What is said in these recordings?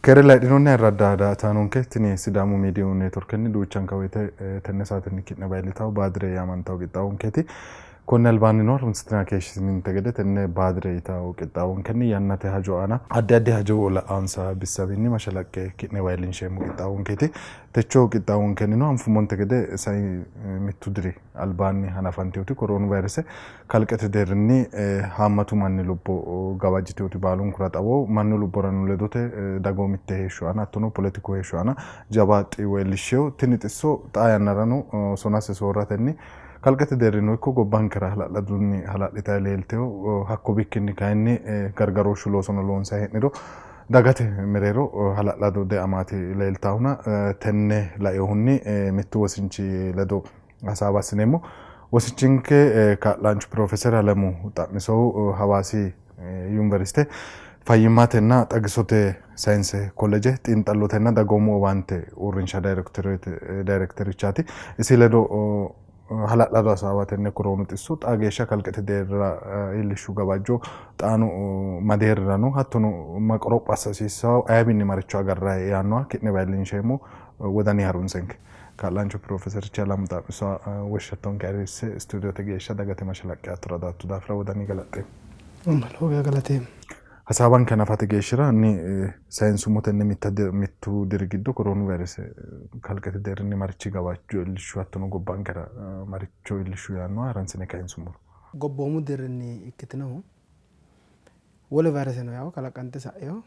Keere layidhinoonni ayirradda daa''ataanonke, tini Sidaamu Miidiyu Neetworkenni duuchanka woyte tenne saatenni ki'ne bayi'litawo Baadire yaamantawo qixxaawonkeeti. Konni albaannino harunsitinanni keeshshitininte gede tenne Baadire yitawo qixxaawonkenni yannate hajo aana addi addi hajo la'ansa bissawiinni mashalaqqe ki'newa iillinsheemmo qixxaawonkeeti. Techo qixxaawonkennino anfummonte gede sai mittu diri albaanni hanafantinoti koroonu vayirese kalqete deerrinni haammatu manni lubbo gawajjitinoti baalunkura xawo mannu lubborano ledote dagoomitte heeshsho aana hattono poletiku heeshsho aana jawa xiiwo iillishshino. Tini xisso xaa yannarano sonase soorratenni kalqete deerrinnino ikko gobbankera hala'ladunni hala'litanni leeltino. Hakko bikkinni kayinni gargarooshshu loosono loonsanni hee'niro dagate mereero hala'lado deamaati leeltahuna tenne lainohunni mittu wosinchi ledo hasaawa assineemmo. Wosinchinke kaa'laanchu Piroofeser Alemu Xa'misohu Hawaasi Yuniversite fayyimmatenna xagisote sayinse kolleeje xiinxallotenna dagoomu owaante uurrinsha dayirekterichaati. Isi ledo hala'lado hasaawa tenne koroonu xisso xaa geeshsha kalqete deerrira iillishshu gawajjo xaano ma deerrira no hattono ma qoropho assa hasiissanno ayiwinni maricho agarranni yaannoha ki'newa iillinsheemmo wodani harunsenke. Kaa'laanchu Piroofeserchi Alamu Xaaphiso woshshattonke ayirrisse istuudiyoote geeshsha dagate mashalaqqe aattora daatto daafira wodanni galaxxeemmo. Lowo geya galateemmo. Hasaawanke hanafate geeshshira hanni sayinsummo tenne mittu diri giddo koroonu vayirese kalqete deerrinni marichi gawajjo iillishshu hattono gobbankera maricho iillishshu yaannoha harantsine kayinsummoro. Gobboomu deerrinni ikkitinohu wole vayireseno yawo kalaqante sa'ino.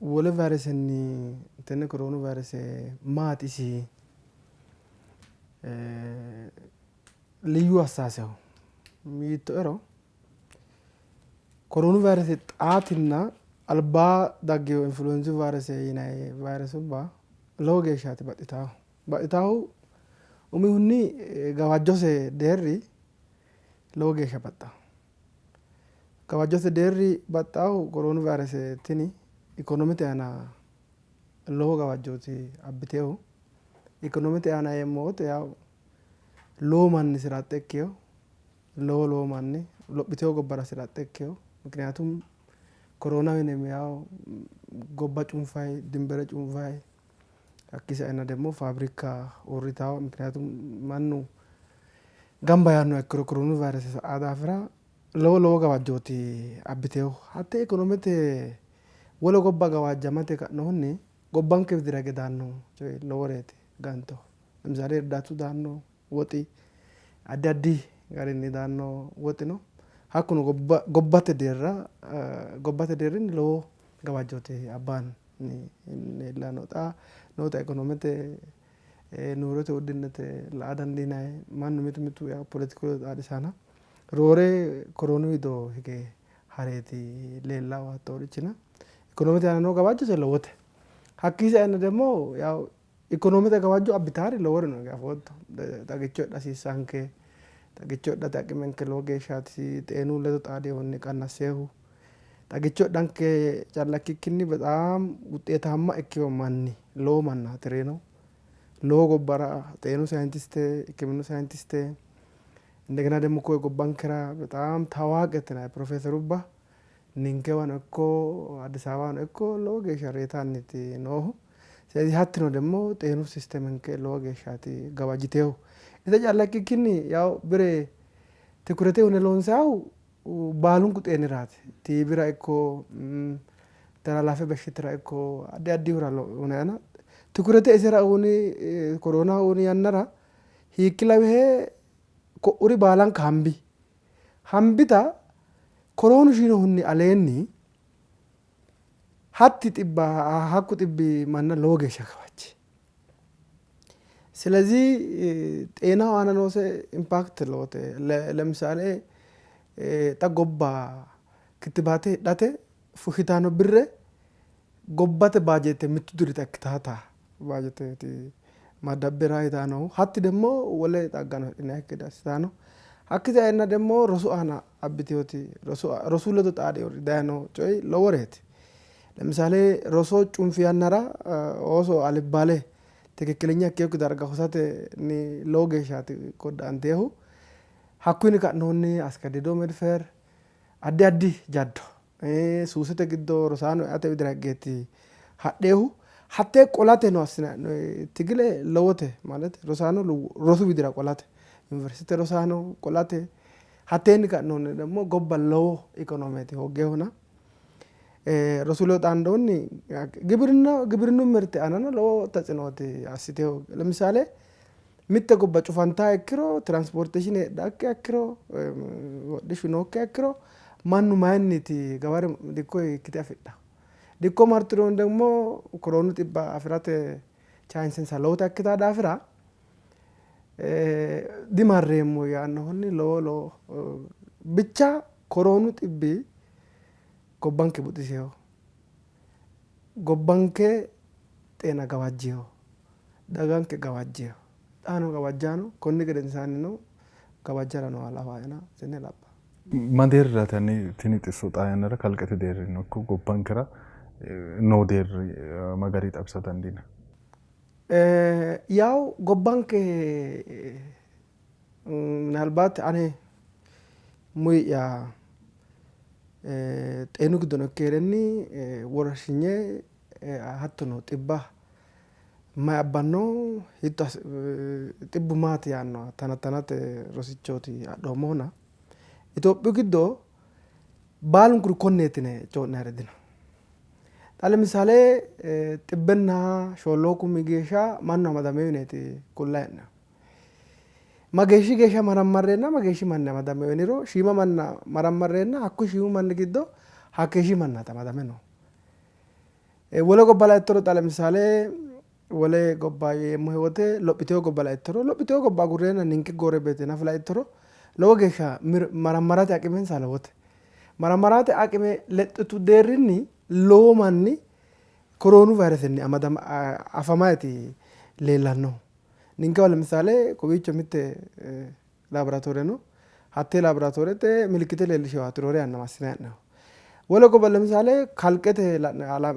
Wole vayiresenni tenne koroonu vayirese maati isi liyyu assaaseho yiittoero koroonu vayirese xaatinna albaa daggino influenzu vayirese yinanni vayiresubba lowo geeshshaati baxxitaahu. Baxxitaahu umihunni gawajjose deerri lowo geeshsha baxxawo. Gawajjote deerri baxxaahu koroonu vayirese tini ikonomete aana lowo gawajjooti abbiteehu. Ikonomete aana yeemmo wote yawu lowo manni sira axxe ikkeyo, lowo lowo manni lophiteyo gobbara sira axxe ikkeyo. Mikiniyatum koroonaho yineemmo yawu gobba cunfayi, dimbere cunfayi, hakkii saenna demmo faabirikka uurritawo. Mikiniyatum mannu gamba yaannoha ikkiro koroonu vayirese sa'aa daafira lowo lowo gawajjooti abbiteehu. Hatte ikonomete wole gobba gawajjamate ka'nohunni gobbanke widira hige daanno coyi loworeeti ganto. Lemisaale irdaatu daanno woxi addi addi garinni daanno woxi no. Hakkuno gobbate deerra gobbate deerrinni lowo gawajjooti abbanni leellanno. Xa noota ikonomete nurote uddinete la''a dandiinanni. Mannu mitu mitu poletiku ledo xaadisanna roore koroonu wido hige hareeti leellahu hattoorichina ikonomete aana noo gawajjose lowote. Hakkii saenna demmo yaw ikonomete gawajjo abbitaari lowori no afootto. Xagicho hidha hasiissanke, xagicho hidhate aqimenke lowo geeshshaati xeenu ledo xaadinohunni qannasseehu. Xagicho hidhanke calla ikkikkinni bexaam wuxeetaamma ikkino manni lowo mannaati reyinohu. Lowo gobbara xeenu sayintiste, hikkiminnu sayintiste indegena demmo koye gobbankera bexaam tawaaqe yinanni pirofeeserubba ninkewano ikko Addis Ababano ikko lowo geeshsha reyitanniti noohu. ስለዚህ hattino demmo xeenu sistemenke lowo geeshshaati gawajjiteehu. Ise calla ikkikkinni yaw bire tikurete uyine loonsayihu baalunku xeeniraati. Tiibira ikko telalafe beshitira ikko addi addihura uyinayina tikurete isera uyini koroonaho uyini yannara hiikki lawihe ko'uri baalanka hambi. Hambita koroonu shiinohunni aleenni hatti xibba hakku xibbi manna lowo geeshsha gawajji. ስለዚህ ጤናው aana noose impact lowote. ለምሳሌ xa gobba kittibaate hidhate fushshitanno birre gobbate baajeette mittu dirita ikkitaata baajeeteeti maddabbe rayitannohu. Hatti demmo wole xaggano hidhinayikki gede assitanno. Hakki saenna demmo rosu aana abbiteyooti rosu ledo xaadeyori dayino coyi loworeeti. ለምሳሌ roso cunfi yannara ooso alibbaale ትክክለኛ ikkeyokki darga hosatenni lowo geeshshaati godda'anteehu. Hakkuyinni ka'nohunni askadido medfer addi addi jaddo Suusete giddo rosaano eate widira higgeeti hadheehu. Hattee qolateno assinanni tigile lowote ማለት rosaano rosu widira qolate yuniversite rosaano qolate hatteenni ka'noonni ደግሞ gobba lowo ikonomeeti hooggeehuna rosu ledo xaandoonni gibirinna gibirinnu mirte aanano lowo ተጽዕኖoti assiteehu. ለምሳሌ mitte gobba cufantaa ikkiro transportation heedhakkiha ikkiro hodhishshu nookkiha ikkiro mannu mayinniiti gaware dikko ikkite afidha dikko martiro ደግሞ koroonu xibba afirate chancensa lowota ikkitaa daafira dimarreemmo yaannohunni lowo lowo ብቻ koroonu xibbi gobbanke buxiseho gobbanke xeena gawajjeho daganke gawajjeho xaano gawajjaano konni gedensaannino gawajjara nooha lawaena tenne labba. Ma deerriraati hanni tini xisso xaa yannara kalqete deerrinni ikko gobbankera noo deerri ma garii xawisa dandiinanni? ያው gobbanke ምናልባት ane muyi'ya xeenu giddono ikke heerenni woroshinye hattono xibba mayi abbanno hiitto xibbu maati yaanno tanatanate rosichooti adhoommohuna Itophiyu giddo baalunkuri konneeti yine coyi'nayiri dino. Xa ለምሳሌ xibbenna shoollo kumi geeshsha mannu amadamino yineeti kullayi hee'noyihu. Mageeshshi geeshsha marammarreenna mageeshshi manni amadamino yiniro shiima manna marammarreenna hakkuyi shiimu manni giddo hakkeeshshi mannaati amadame noohu. Wole gobba laittoro xa ለምሳሌ wole gobba yeemmohe wote lophitewo gobba laittoro lophitewo gobba agurreenna ninke gorebete nafa laittoro lowo geeshsha marammarate aqimensa lowote. Marammarate aqime lexxitu deerrinni lowo manni koroonu vayiresenni amadama afamayti leellannohu. Ninkewa ለምሳሌ kowiicho mitte laaboraatoore no. Hattee laaboraatoorete milikite leellishewaati roore yanna massinayi hee'noyihu. Wole gobba ለምሳሌ kalqete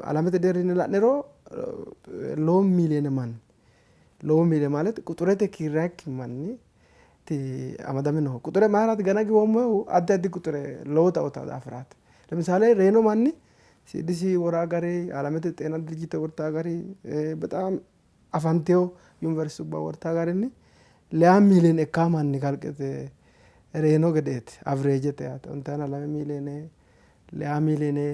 alamete deerrinni la'niro lowo miiliyeene manni lowo miiliyeene ማለት quxurete kiirrayikki manni amadame noohu. Quxure mayiraati gana giwoommohehu addi addi quxure lowota uyitawo daafiraati. ለምሳሌ reyino manni CDC woraa gari alamete xeena dirijite wortaa gari በጣም afantewo yuniversitubba wortaa garinni leya miiliyeene ikkaa manni kalqete reyino gedeeti averejete yaate ontaayina lame miiliyeene leya miiliyeene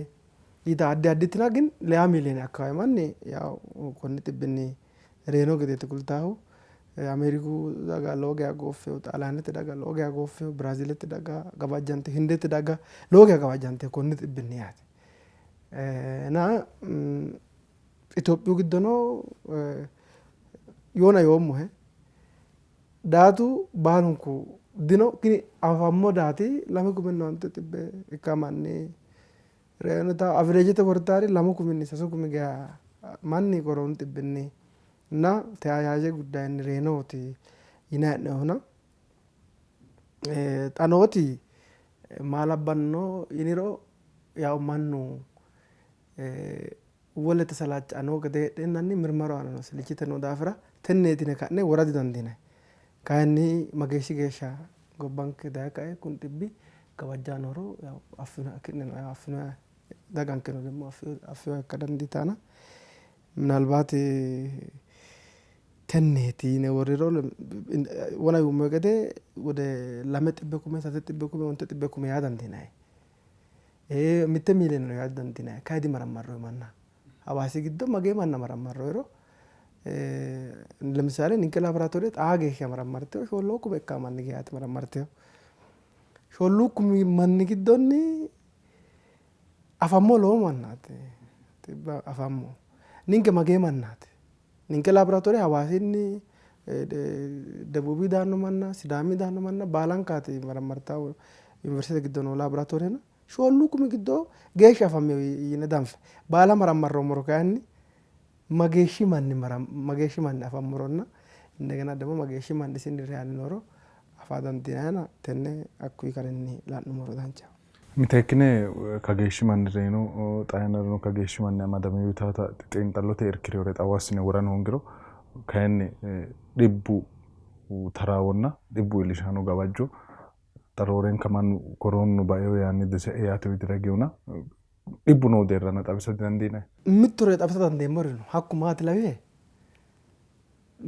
yita addi additina ግን leya miiliyeene akkawawi manni yaw konni xibbinni reyino gedeeti kultaahu. Ameeriku daga lowo geya gooffewo, Xaaliyaanete daga lowo geya gooffewo, Biraazilete daga gawajjante, Hindete daga lowo geya gawajjante konni xibbinni yaate. እና Itophiyu giddono yoona yoommohe daatu baalunku dino tini afammo daati lame kumenna onte xibbe ikka manni reyinota averejete wortaari lamu kuminni sasu kumi geya manni koroonu xibbinni እና ተያያዥ ጉዳይni reyinooti yinayi hee'noyihuna xa nooti maa labbanno yiniro yaw mannu wole tasalaaccaa noo gede heedheennanni mirmaru aanano silichite noo daafira tenneeti yine ka'ne wora didandiinanni. Kayinni mageeshshi geeshsha gobbanke daye kae kuni xibbi gawajjaa nooro affino ki'neno affino dagankeno ደግሞ affinoha ikka dandiitaana ምናልባት tenneeti yine worriro wona yuummo gede ወደ lame xibbe kume sase xibbe kume onte xibbe kume yaa dandiinanni. Mitte miiliyeene yaa dandiinanni kayi dimarammarroyi manna. Hawaasi giddo magee manna marammarroyiro ለምሳሌ ninke laaboraatoore xaa geeshsha marammartewo shoollo kume ikkaa manni geyaati marammartewo. Shoollu kumi manni giddonni afammo lowo mannaati xibba afammo. Ninke magee mannaati? Ninke laaboraatoore Hawaasinni Debuubi daanno manna Sidaami daanno manna baalankaati marammartawo yuniversitete giddo noo laaboraatoorena shoollu kumi giddo geeshsha afamewo yine danfe baala marammarroommoro kayinni mageeshshi manni mageeshshi manni afammoronna እንደገና ደግሞ mageeshshi manni isinni reyanni nooro afa dandiinayina tenne hakkuyi garinni la'nummoro danchaho. Miteekkine kageeshshi manni reyino xaa yannarano kageeshshi manni amadamino yitaata xiinxallote irkirinore xawo assine worano hoongiro kayinni dhibbu taraawonna dhibbu iillishanno gawajjo xa roorenka mannu koroonu baeo yaanni dese'e yaate widira higewona Dhibbu noo deerrana xawisa didandiinanni? Mittore xawisa dandeemmori no. Hakku maati lawihe?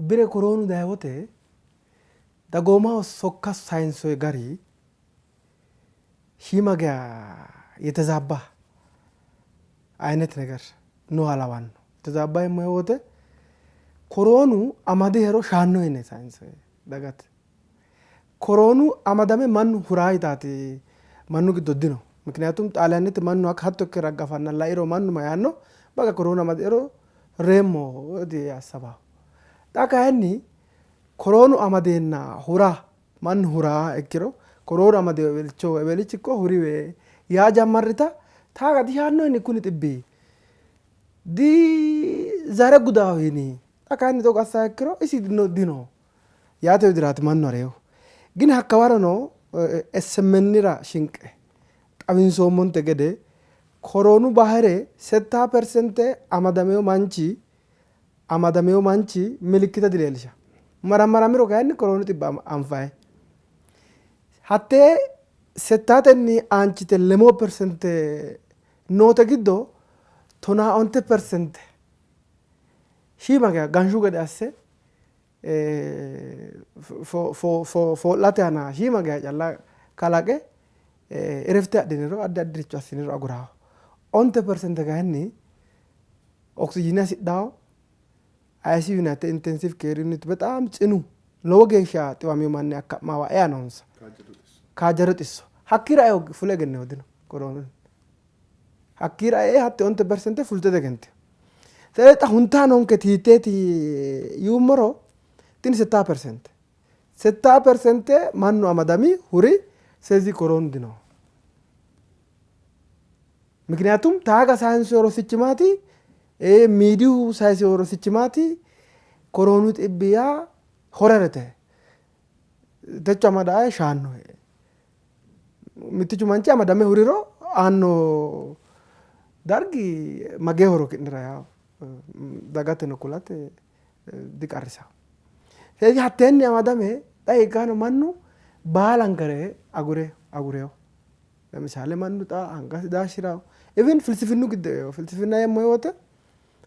Bire koroonu dayi wote dagoomaho sokka sayinsoyi gari shiima geya የተዛባ አይነት ነገር nooha lawanno. የተዛባ yeemmo wote koroonu amadihero shaanno yine sayinsoyi dagate. Koroonu amadame mannu huraa yitaati mannu giddo dino. ምክንያቱም xaaliyaanete mannu hatto ikke raggafanna lairo mannu mayaanno baqa koroonu amadihero reemmo diassabaho. Xa kayinni koroonu amadeenna hura mannu huraa ikkiro koroonu amadeo ewelicho ewelichi ikko huriwe yaa jammarrita taaga dishaanno yini kuni xibbi di zare gudaho yini. Xa kayinni togo assa ikkiro isi dino yaate widiraati mannu hareehu. Gini hakkawarono SMNira shinqe xawinsoommonte gede koroonu bahere 60% amadameo manchi milikkita dileellisha. Marammaramiro kayinni koroonu xibba anfayi. Hattee settaatenni aanchite 6% noote giddo 15% shiima geya ganshu gede asse foo'late aana shiima geya calla kalaqe erefte adhiniro addi addiricho assiniro aguraho. 9% kayinni oksijiine hasidhawo ICU yinannite intensive care unit በጣም ጽኑ lowo geeshsha xiwamino manni akka'mawa ea noonsa. Kaajjado xisso. Hakkira eo fule egennino dino koroonu. Hakkira e'e hatte 9% fulte diegentino. Xa huntaa nonketi hiitteeti yuummoro tini 60%. 60% mannu amadami huri ስለዚህ koroonu dino. ምክንያቱም taaga saayinsoo rosichi maati miidiyu saayinsoo rosichi maati koroonu xibbi yaa horerete techo amadae shaannohe. Mittichu manchi amadame huriro aanno dargi magee horo ki'nera yaa dagateno kulate diqarrisawo. ስለዚህ hatteenni amadame xa hiikkano mannu baalankare agure agureyo. ለምሳሌ mannu xa angasi daashirawo even filsifinnu giddo eo filsifinna yeemmo wote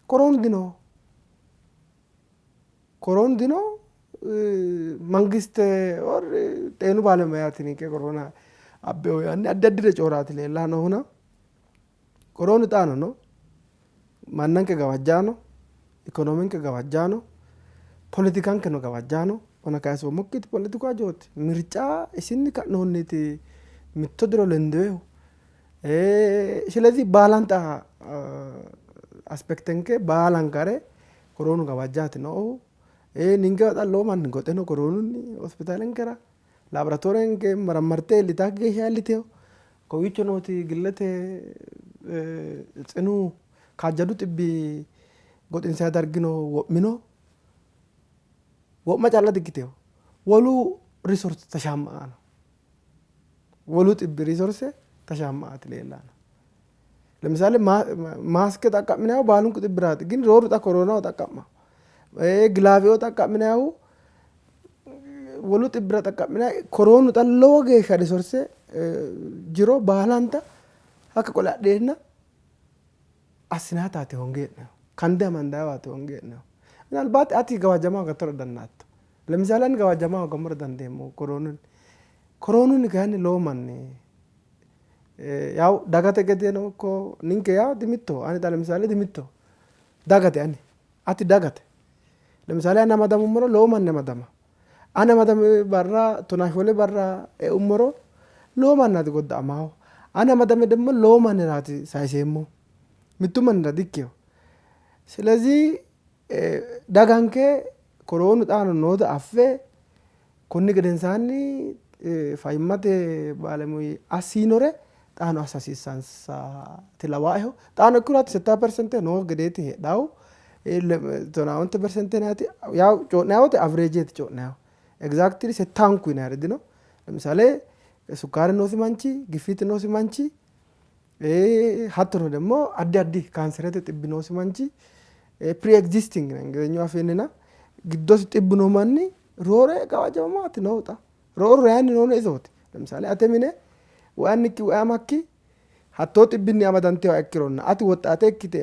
koroonu dino. Koroonu dino mangiste or xeenu ባለሙያቲ ninke korona abbeho yaanni addi addire cooraati leellanni noohuna koroonu xaano no mannanke gawajjaano ikonomenke gawajjaano poletikankeno gawajjaano ona kayisoommokkiiti poletiku hajooti mirca isinni ka'noonniti mitto diro lendoyehu ስለዚህ baalanta aspektenke baalankare koroonu gawajjaati noohu. Ninke xa lowo manni goxe no koroonunni hospitaalenkera laaboraatoorenke marammarte iillitaakki geeshsha iilliteyo. Kowiicho nooti gillete tsinu kaajjadu xibbi goxinsayi dargino wo'mino. Wo'ma calla dikkiteyo. Wolu resource tashaamma'a no. Wolu xibbi resource tashaammaati leellanno. ለምሳሌ maaske xaqqa'minayihu baalunku xibbiraati ግን rooru xa koroonaho xaqqa'ma. Gilaaveo xaqqa'minayihu wolu xibbira xaqqa'minayi koroonu xa lowo geeshsha resource jiro baalanta hakka qole adheenna assinataati honge hee'nayihu. Kande amandayiwaati honge hee'nayihu. ምናልባት ati gawajjama hoogattora dandaatto. ለምሳሌ ani gawajjama hoogammora dandeemmo koroonunni. Koroonunni kayinni lowo manni yaw dagate gedeno ikko ninke yaa dimittoho ani xa ለምሳሌ dimittoho dagate ani ati dagate. ለምሳሌ ani amadamummoro lowo manni amadama. Ani amadame barra 14 barra eummoro lowo mannaati godda'amaahu. Ani amadame demmo lowo manniraati sayiseemmohu. Mittu mannira dikkino. ስለዚህ daganke koroonu xaano noota affe konni gedensaanni fayyimmate baalemuyi assinore xaano assa hasiissansaati lawaaehu. Xaano ikkiro hatti 60% noo gedeeti heedhahu. 15% naati yaw co'nayi wote average co'nayihu. Exactly settaanku yinayiri dino. ለምሳሌ sukkaare noosi manchi giffiite noosi manchi hattono ደግሞ addi addi kaanserete xibbi noosi manchi pre existing እንግሊዝኛው afiinnina giddosi xibbu noo manni roore gawajjamamaati noohu xa. Rooru reyaanni noohuno isooti. ለምሳሌ ate mine woyi annikki woyi amakki Hattoo xibbinni amadantinoha ikkironna ati woxxaate ikkite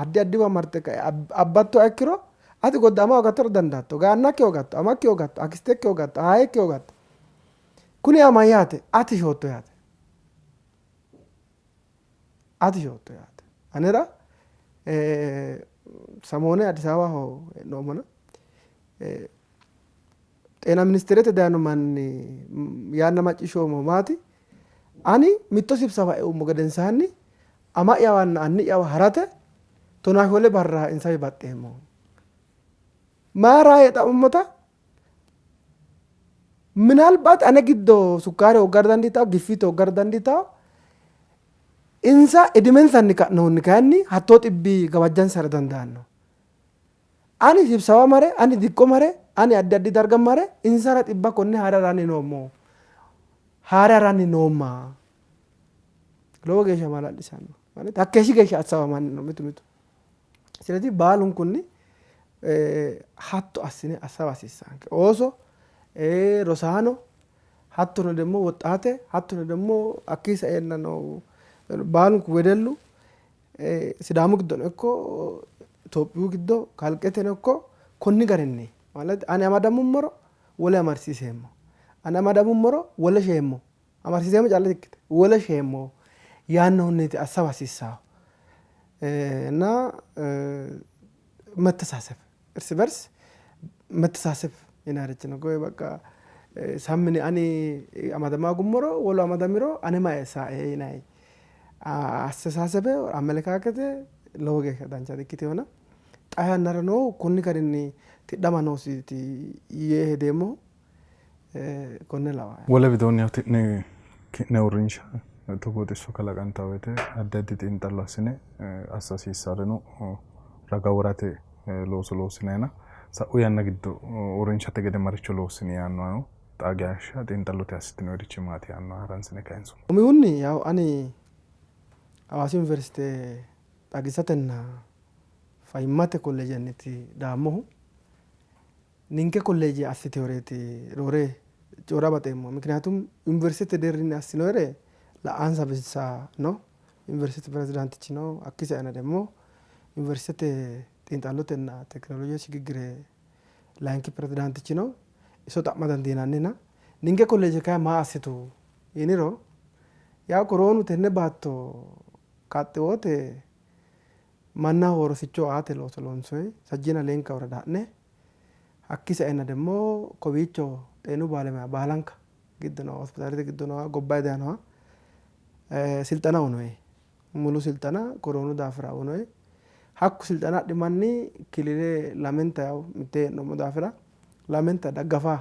addi addiwa marte ka'e abbattoha ikkiro ati goddaama hoogattora dandaatto. Gaannakki hoogatto, amakki hoogatto, akistekki hoogatto, ahaahekki hoogatto. Kuni yaa mayyaate? Ati shootto yaate. Ati shootto yaate. Anera samoone Addis Ababaho hee'noommona xeena ministerete dayino manni yaanna macciishshoommo maati ani mitto sibsaba eummo gedensaanni ama'yawanna anni'yawa harate 14 barra insawi baxxeemmo. Mayra yee xa'mummota minalbat ane giddo sukkaare hooggara dandiitawo, giffiite hooggara dandiitawo. Insa idimensanni ka'nohunni kayinni hattoo xibbi gawajjansara dandaanno. Ani sibsawa mare, ani dikko mare, ani addi addi darga mare insara xibba konne haare haranni noommo. Haare haranni noomma. Lowo geeshsha maala'lisanno. ማለት hakkeeshshi geeshsha assawamanni no mitu mitu. ስለዚህ baalunkunni hatto assine assawa hasiissanke. Ooso rosaano hattono ደግሞ woxxaate hattono ደግሞ hakkii saeenna no baalunku wedellu Sidaamu giddono ikko Itophiyu giddo kalqeteno ikko konni garinni ማለት ani amadamummoro wole amadisiiseemmo, ani amadamummoro wole sheemmo, amadisiiseemmo calla ikkite wole sheemmo yaannohunniiti assawa hasiissanno እና መተሳሰብ እርስ በርስ መተሳሰብ ይናረች ነው ጎይ በቃ ሳምኒ ani amadama gummoro wolu amadamiro ane mayi sae yinayi አስተሳሰበ አመለካከተ lowo geeshsha dancha dikkitehona xaa yannara noohu konni garinni tidhama noositi yee hedeemmohu konne lawanno. Wole widoonni yaw ti'ne ki'ne uurrinsha togoo xisso kalaqantanno woyte addi addi xiinxallo assine assa hasiissareno raga worate looso loossinayina sa'u yanna giddo uurrinshate gede maricho loossini yaannoha xaa geeshsha xiinxallote assitinoyirichi maati yaannoha haransine kayinsummo. Umihunni yaw ani Hawaasi Yuniversite xagisatenna fayyimmate kolleejenniti daammohu. Ninke kolleeje assiteyoreeti roore coyi'ra baxeemmo. Mikiniyatum yuniversitete deerrinni assinoyere la''ansa bissa no. Yuniversitete pirezidaantichi no. Hakkii saena ደግሞ yuniversitete xiinxallotenna tekinolooje shigiggire layinki pirezidaantichi no. Iso xa'ma dandiinannina ninke kolleeje kayi maa assitu yiniro yaw koroonu tenne baatto kaxxi wote mannaho rosicho aate looso loonsoyi sajjiina leenka worada ha'ne hakkii saenna ደግሞ kowiicho xeenu baalemuya baalanka giddo nooha hospitaalete giddo nooha gobbayi dayinoha silxana uyinoyi. Mulu silxana koroonu daafira uyinoyi. Hakku silxana adhi manni kilile lamenta yaw mittee hee'noommo daafira lamenta daggafa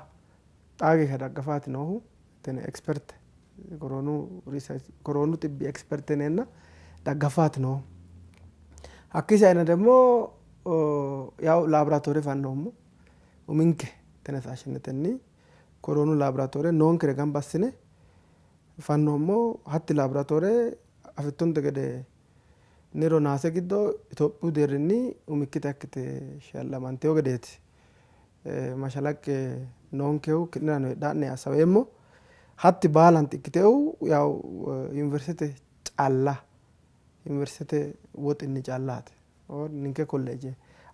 xaa geeshsha daggafaati noohu tene expert koroonu research koroonu xibbi expert yineenna daggafaati noohu. Hakkii saena ደግሞ yaw laaboraatoore fannoommo uminke tenesaashinetenni koroonu laaboraatoore noonkere gamba assine fannoommo. Hatti laaboraatoore afittonte gede niro naase giddo Itophiyu deerrinni umikkita ikkite shallamanteyo gedeeti. Mashalaqqe noonkehu ki'nerano heedha'ne assaweemmo. Hatti baalanti ikkitehu yaw yuniversitete calla yuniversitete woxinni callaati. Ninke kolleeje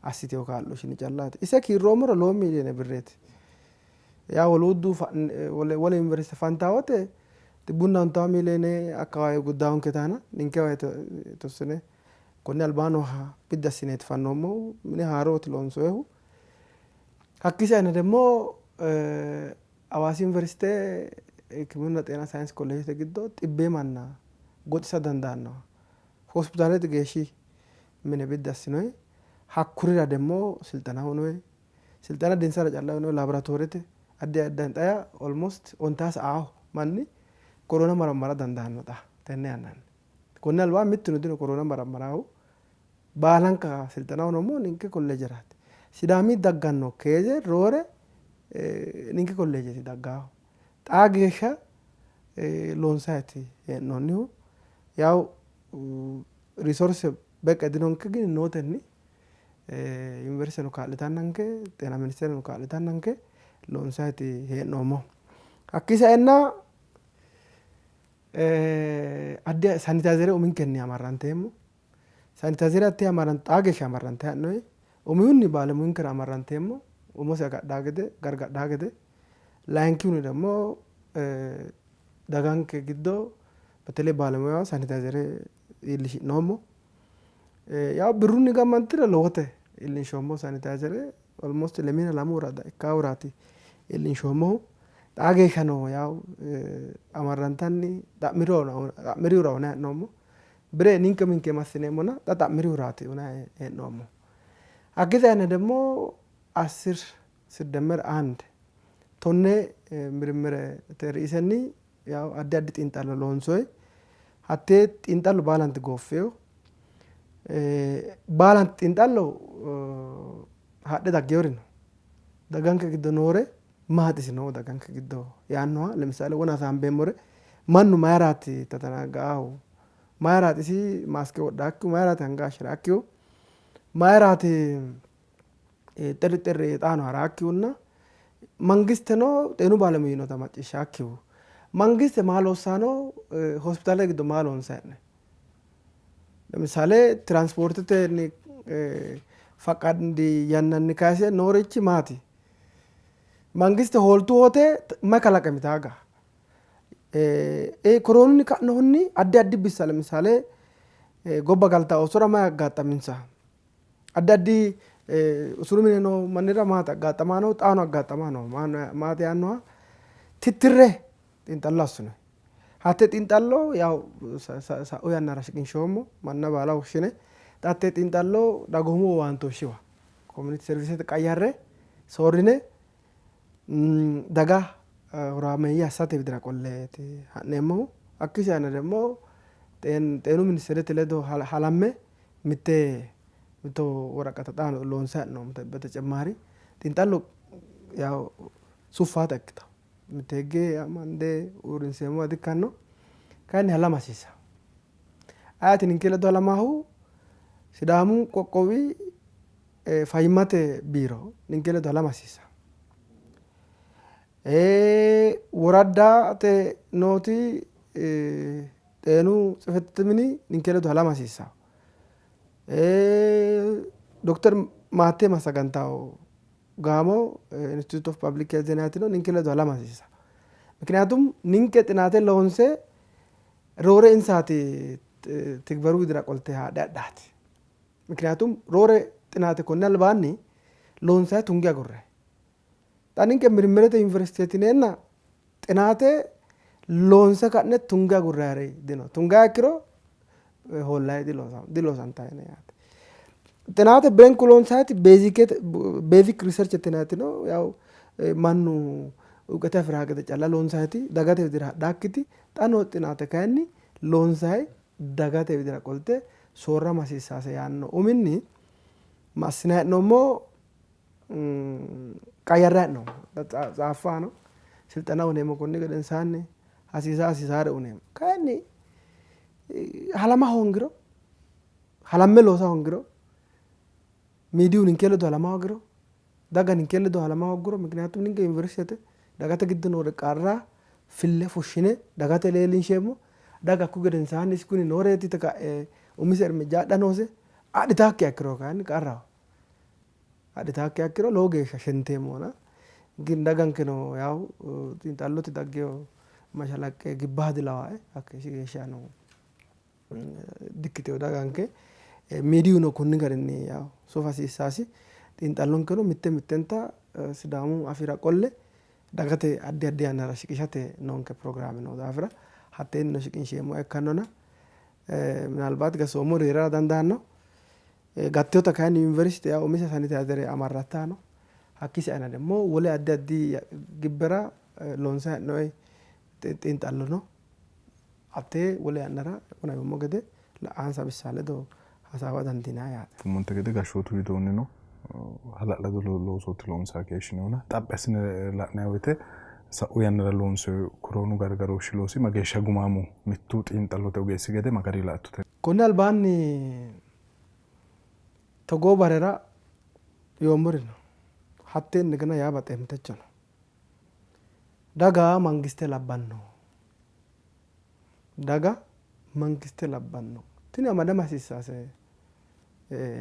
assiteyo kaa'looshshinni callaati. Ise kiirroommoro lowo miiliyoone birreeti. Yaa woluuddu wole yuniversite fantaa wote xibbunna ontawo miiliyoone akkawawe guddaawonke taana ninkewa የተወሰነ konni albaa nooha biddi assineeti fannoommohu mine haarooti loonsoyihu. Hakkii saeno ደግሞ Hawaasi Yuniversite Hikkiminna Xeena Sayinse Kolleejete giddo xibbee manna goxisa dandaannoha hospitaalete geeshshi mine biddi assinoyi. Hakkurira ደግሞ silxana uyinoyi. Silxana dinsara calla uyinoyi laaboraatoorete addi addi xa almost ontaa sa'aaho manni koroona marammara dandaanno xa tenne yannanni. Konni albaa mittuno dino koroona marammaraahu baalanka silxana uyinoommohu ninke kolleejeraati. Sidaami dagganno keeze roore ninke kolleejeeti daggaahu. Xaa geeshsha loonsayiiti hee'noonnihu. Yaw resource beqqe dinonke ግን nootenni yuniversiteno kaa'litannanke xeena ministereno kaa'litannanke loonsayiiti hee'noommohu. Hakkii saenna Addi sanitayizere uminkenni amarranteemmo. Sanitayizere hattee xaa geeshsha amarrante ha'noyi. Umihunni baalemuyinkera amarranteemmo umose agadhaa gede gargadhaa gede. Layinkihunni ደግሞ daganke giddo በተለይ ባለሙያ sanitayizere iillishi'noommo. Yaw birrunni gammantiro lowote iillinshoommo sanitayizere almost lemina lamu worada ikkaahuraati iillinshoommohu. Xaa geeshshano yaw amarrantanni xa'mirihura uyinanni hee'noommo. Bire ninke uminke massineemmona xa xa'mirihuraati uyinanni hee'noommo. Hakkii saeno ደግሞ አስር ሲደመር አንድ tonne mirimirete riisenni yaw addi addi xiinxallo loonsoyi. Hattee xiinxallo baalanti gooffeyo. Baalanti xiinxallo hadhe daggeewori no. Daganke giddo noore maaxisino daganke giddo yaannoha ለምሳሌ wona hasaambeemmore mannu mayiraati tatanaga'aahu mayiraati isi maaske wodhaakkihu mayiraati anga hayishshiraakkihu mayiraati xerri xerri xaano haraakkihunna mangisteno xeenu baalemuyi yinota macciishshaakkihu mangiste maa loossano hospitaalete giddo maa loonsayi hee'noyi ለምሳሌ ትራንስፖርtetenni faqqandi yannanni kayise noorichi maati? Mangiste hooltu wote mayi kalaqami taaga? Koroonunni ka'nohunni addi addi bissa ለምሳሌ gobba galtaa oosora mayi aggaxaminsa? Addi addi usuru mine noo mannira maati aggaxamaa noohu? Xaano aggaxamaa noohu maati yaannoha tittirre xiinxallo assinoyi. Hatte xiinxallo yaw sa'u yannara shiqinshoommo manna baala woshshine xa hatte xiinxallo dagoomu owaantooshshiwa community servicete qayyarre soorrine daga horaameeyye assate widira qolleeti ha'neemmohu. Hakkii saeno ደግሞ xeenu ministerete ledo halamme mitte mitto woraqata xaano loonsayi hee'noommo በተጨማሪ xiinxallo yaw suffaata ikkitawo. Mitte higge amande uurrinseemmoha dikkanno. Kayinni halama hasiissawo. Ayeeti ninke ledo halamaahu? Sidaamu qoqqowi fayyimmate biiro ninke ledo halama hasiissawo. Woraddate nooti xeenu tsifete mini ninke ledo halama hasiissawo. Dokter Maatte massagantawo gaamo Institute of Public Health yinayitino ninke ledo halama hasiissawo. ምክንያቱም ninke xinaate loonse roore insaati tigbaru widira qolte haadhe adhaati. ምክንያቱም roore xinaate konni albaanni loonsayi tunge agurrayi. Xa ninke mirimirete yuniversiteeti yineenna xinaate loonse ka'ne tunge agurrayiri dino. Tungayi ikkiro hoollayi diloosantayi yaate. Xinaate birenku loonsayiti basic research yinayiti no yaw mannu እውቀት afiraa gede calla loonsayiti dagate widira hadhaakkiti xa noo xinaate kayinni loonsayi dagate widira qolte soorrama hasiissaase yaanno uminni ma assinayi hee'noommo qayyarrayi hee'noommo. Tsaaffaano silxena uyineemmo konni gedensaanni hasiisa hasiisaare uyineemmo. Kayinni halama hoongiro halamme loosa hoongiro miidiyu ninke ledo halama hoogiro daga ninke ledo halama hoogguro ምክንያቱም ninke yuniversitete dagate giddo noore qarra fille fushshine dagate leellinsheemmo. Daga hakku gedensaanni isi kuni nooreeti yite ka'e umise irmijja adha noose. Adhitaakkiha ikkiro kayinni qarraho. Adhitaakkiha ikkiro lowo geeshsha shenteemmona. ግን dagankeno yaw xiinxallote daggewo mashalaqqe gibbaha dilawaae hakkeeshshi geeshshano dikkitewo daganke. Miidiyuno konni garinni yaw sufa hasiissaasi. Xiinxallonkeno mitte mittenta Sidaamu afiira qolle dagate addi addi yannara shiqishate noonke pirogiraame noo daafira hatteenno shiqinsheemmoha ikkannona ምናልባት gasoommori heerara dandaanno. Gatteota kayinni yuniversite yaa umise sanitayizere amarratta no. Hakkii saena ደግሞ wole addi addi gibbera loonsayi hee'noyi xiinxallo no. Hattee wole yannara wona yoommo gede la''ansa bissa ledo hasaawa dandiinayi yaate. Anfummonte gede gashshootu widoonnino hala'lado loosooti loonsayi keeshshinohuna xaphi assine la'nayi woyte sa'u yannara loonsoyi koroonu gargarooshshi loosi mageeshsha gumaamu mittu xiinxallote ogeessi gede ma garii la'attote? Konni albaanni togoo barera yoommori no. Hatteenni gana yaa baxeemmo techono. Daga mangiste labbanno. Daga mangiste labbanno? Tini amadama hasiissaase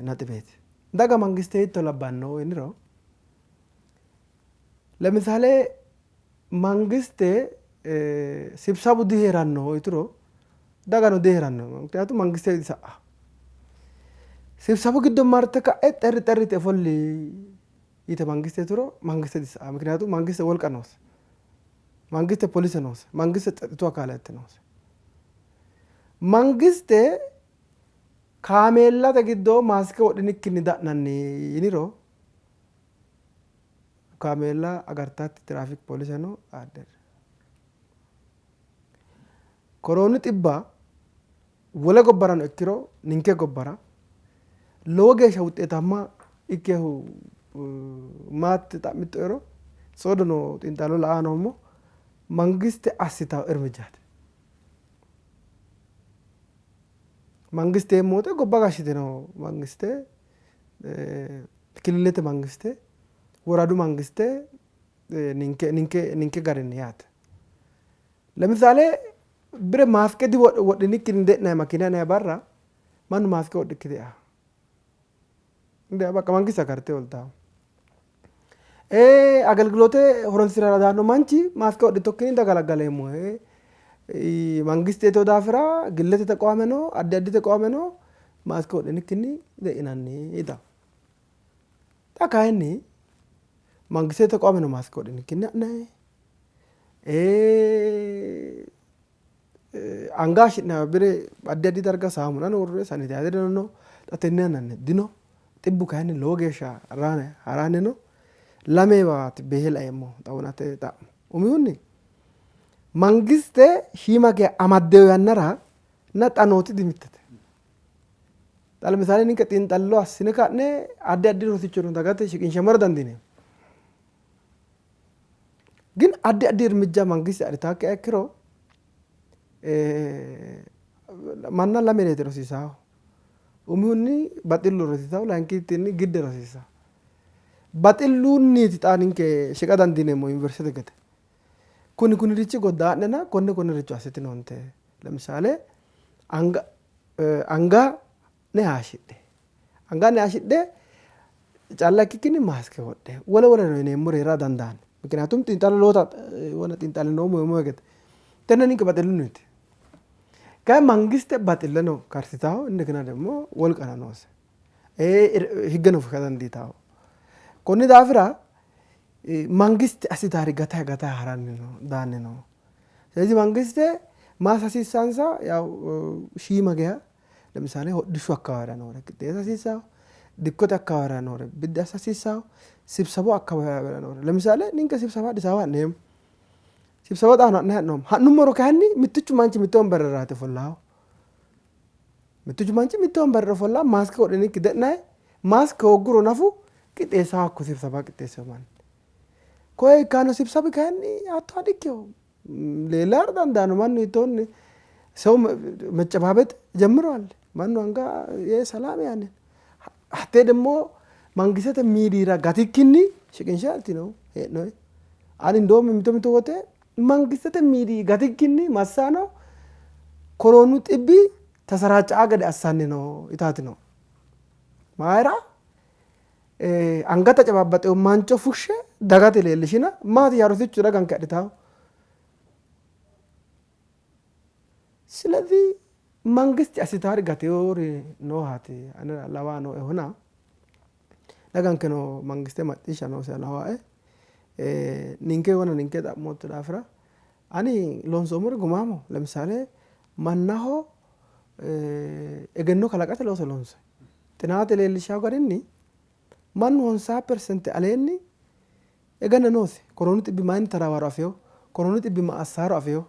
naxibeeti. Daga mangiste hiitto labbanno yiniro ለምሳሌ mangiste sibsabu diheeranno yituro dagano diheeranno ምክንያቱም mangiste disa'a sibsabu giddo marte ka'e xerri xerri yite ofolli yite mangiste yituro mangiste disa'a ምክንያቱም mangiste wolqa noose mangiste polise noose mangiste tsexitu akaalete noose mangiste kaameellate giddo maaske wodhinikkinni da'nanni yiniro kaameella agartaatti tiraafik poliseno addere koroonu xibba wole gobbarano ikkiro ninke gobbara lowo geeshsha wuxeetamma ikkehu maatti xa'mixxoero soodono xiinxallo la"a noommo mangiste assitawo irmijaati. Mangiste moote gobba gashshitino mangiste kililete mangiste woradu mangiste ninke ninke ninke garinni yaate. ለምሳሌ bire maaske di wodhinikkinni de'nayi makiina nayi barra mannu maaske wodhikki de'a በቃ mangiste agarte oltawo agelgilote horonsirara daanno manchi maaske wodhittokkinni dagalagaleemmo mangiste iteo daafira gillete teqoame no addi addi teqoame no maaske wodhinikkinni de'inanni yitawo. Xa kayinni mangiste teqoame no maaske wodhinikkinni ha'nayi anga hayishshi'nayi bire addi addi darga saamunano worroyi sanitayizereno no xa tenne yannanni dino xibbu kayinni lowo geeshsha haranni no lamewaati beehe laeemmo xawunate xa'mo umihunni mangiste shiima geya amaddeyo yannara na xa nooti dimittete. Xa ለምሳሌ ninke xiinxallo assine ka'ne addi addi rosichono dagate shiqinshammora dandiineemmo. ግን addi addi irmijja mangiste adhitaakkiha ikkiro manna lamereeti rosiisawo. Umihunni baxillu rosiisawo layinkihunni gidde rosiisawo. Baxillunniiti xa ninke shiqa dandiineemmo yuniversitete gede. Kuni kunirichi goddaa'nena konne konnericho assitinoonte. ለምሳሌ anga anga ne hayishshidhe anga ne hayishshidhe calla ikkikkinni maaske wodhe wole woleno yineemmori heera dandaanno. ምክንያቱም xiinxallo loota wona xiinxallinoommo yoommo gede tenne ninke baxillunniiti. Kayi mangiste baxilleno karsitawo እንደገና ደግሞ wolqano noose higgeno fushsha dandiitawo. Konni daafira mangiste assitaari gatayi gatayi haranni no daanni no. ስለዚህ mangiste maassa hasiissansa ያው shiima geya ለምሳሌ hodhishshu አካባቢራ noore qixxeessa hasiissawo dikkote አካባቢራ noore biddi assa hasiissawo sibsabu አካባቢራ noore ለምሳሌ ninke sibsaba Addis Ababa ha'neemmo sibsaba xaano ha'ne ha'noommo ha'nummoro kayinni mittichu manchi mitte wombareraati ofollawo mittichu manchi mitte wombarera ofollawo maaske wodhinikki de'nayi maaske hoogguro nafu qixxeessawo hakko sibsaba qixxeessewo manni koye ikkanno sibsabi kayinni hatto adikkewo leellara dandaanno mannu hiittoonni ሰው መጨባበጥ ጀምረዋል። mannu anga ሰላም ያንን hattee ደግሞ mangistete miidiira gatikkinni shiqinshaati ነው hee'noyi. Ani እንደውም mito mito wote mangistete miidii gatikkinni massano koroonu xibbi tasaraacca'a gede assanni no yitaati no. Mayira anga tacababbaxewo mancho fushshe dagate leellishina maati yaa rosichu daganke adhitawo. ስለዚህ mangiste assitaari gateyoori noohaati anera lawaa nooehuna dagankeno mangiste macciishsha noose lawaae ninke wona ninke xa'mootto daafira ani loonsoommori gumaamo ለምሳሌ mannaho egenno kalaqate looso loonsoyi xinaate leellishawo garinni mannu honsaa persente aleenni egenno noosi koroonu xibbi mayinni taraawaro afeyo koroonu xibbi ma assaaro afeyo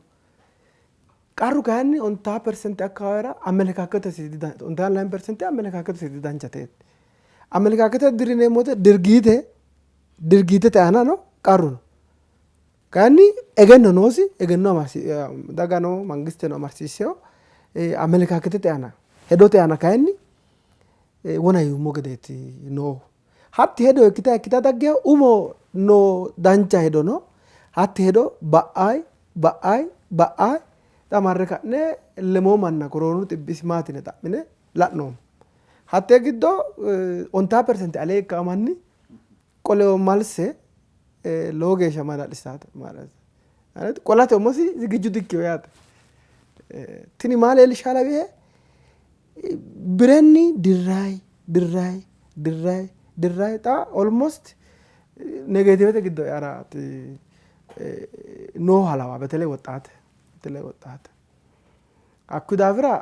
qarru kayinni ontaa persente አካባቢራ አመለካከተሲ ontaa ላይን persente አመለካከተሲ danchate አመለካከተ dirineemmo wote dirgiite dirgiitete aana no qarru no kayinni egenno noosi egenno dagano mangisteno amarsiisseyo አመለካከተte aana hedote aana kayinni wona yuummo gedeeti noohu hatti hedo ikkita ikkita daggeyo umo no dancha hedo no hatti hedo ba'ayi ba'ayi ba'ayi Xa marre ka'ne lemoo manna koroonu xibbi isi maati yine xa'mine la'noommo. Hattee giddo 50% alee ikkawo manni qoleo malse lowo geeshsha maala'lisaate. Qolate umosi zigijju dikkino yaate. Tini maa leellishshaa lawihe? Birenni dirrayi dirrayi dirrayi dirrayi xa almost negetivete giddo earaati nooha lawa betele woxxaate betele woxxaate. Hakkuyi daafira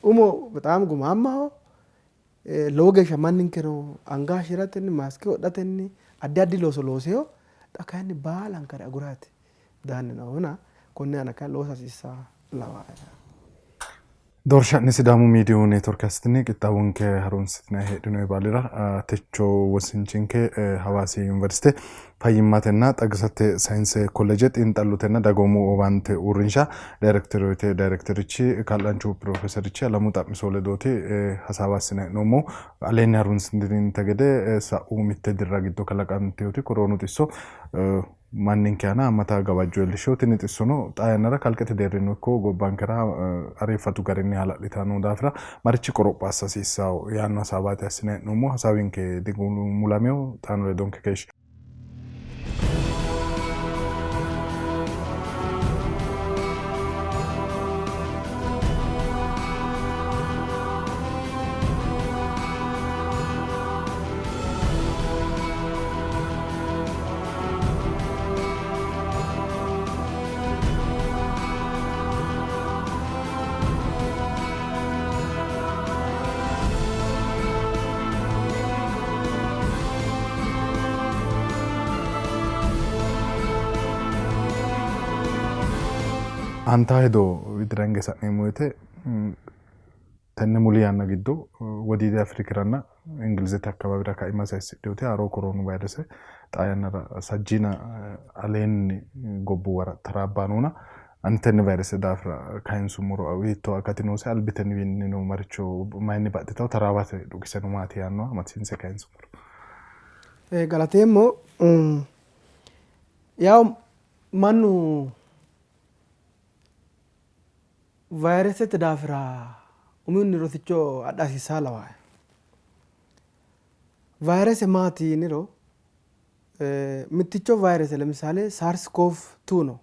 umo bexaami gumaammaho lowo geeshsha manninkeno anga hayishshiratenni maaske wodhatenni addi addi looso looseyo xa kayinni baalankare aguraati daanni noohuna konne aana kayinni loosa hasiissaa lawaae. Doorsha'ne Sidaamu Miidiyu Neetworke assitine qixxaawonke harunsitinanni heedhinoyi baalira techo wosinchinke Hawaasi Yuniversite Fayyimmatenna Xagisate Sayinse Kolleeje Xiinxallotenna Dagoomu Owaante Uurrinsha Dayrektoreete Dayrekterichi Kaa'laanchu Pirofeeserichi Alamu Xa'miso ledooti hasaawa assinanni hee'noommohu. Aleenni harunsitininte gede sa'u mitte dirra giddo kalaqantinoti koroonu xisso manninke aana haammata gawajjo iillishshino. Tini xissono xaa yannara kalqete deerrinnino ikko gobbankera ariiffatu garinni hala'litanni noo daafira marichi qoropho assa hasiissanno yaanno hasaawaati assinanni hee'noommohu. Hasaawinke digumulamino, xaano ledonke keeshshi. Anta hedo widira hinge sa'neemmo woyte Tenne muli yanna giddo Wodiidi Afrikiranna Ingilizete akkawaawera kaima saysidhinoti haaro koroonu vayrese xaa yannara sajjiina aleenni gobbuwara taraabbanni noona ani tenne vayrese daafira kayinsummoro hiittoo akati noose? Albitenniwiinnino maricho mayinni baxxitanno? Taraawate dhukiseno maati yaannoha amadisiinse kayinsummoro. Galateemmo. Yawu mannu Vayiresete daafira umihunni rosicho adha hasiissaa lawaae. Vayirese maati yiniro mitticho vayirese lemisaale SARS CoV 2 no.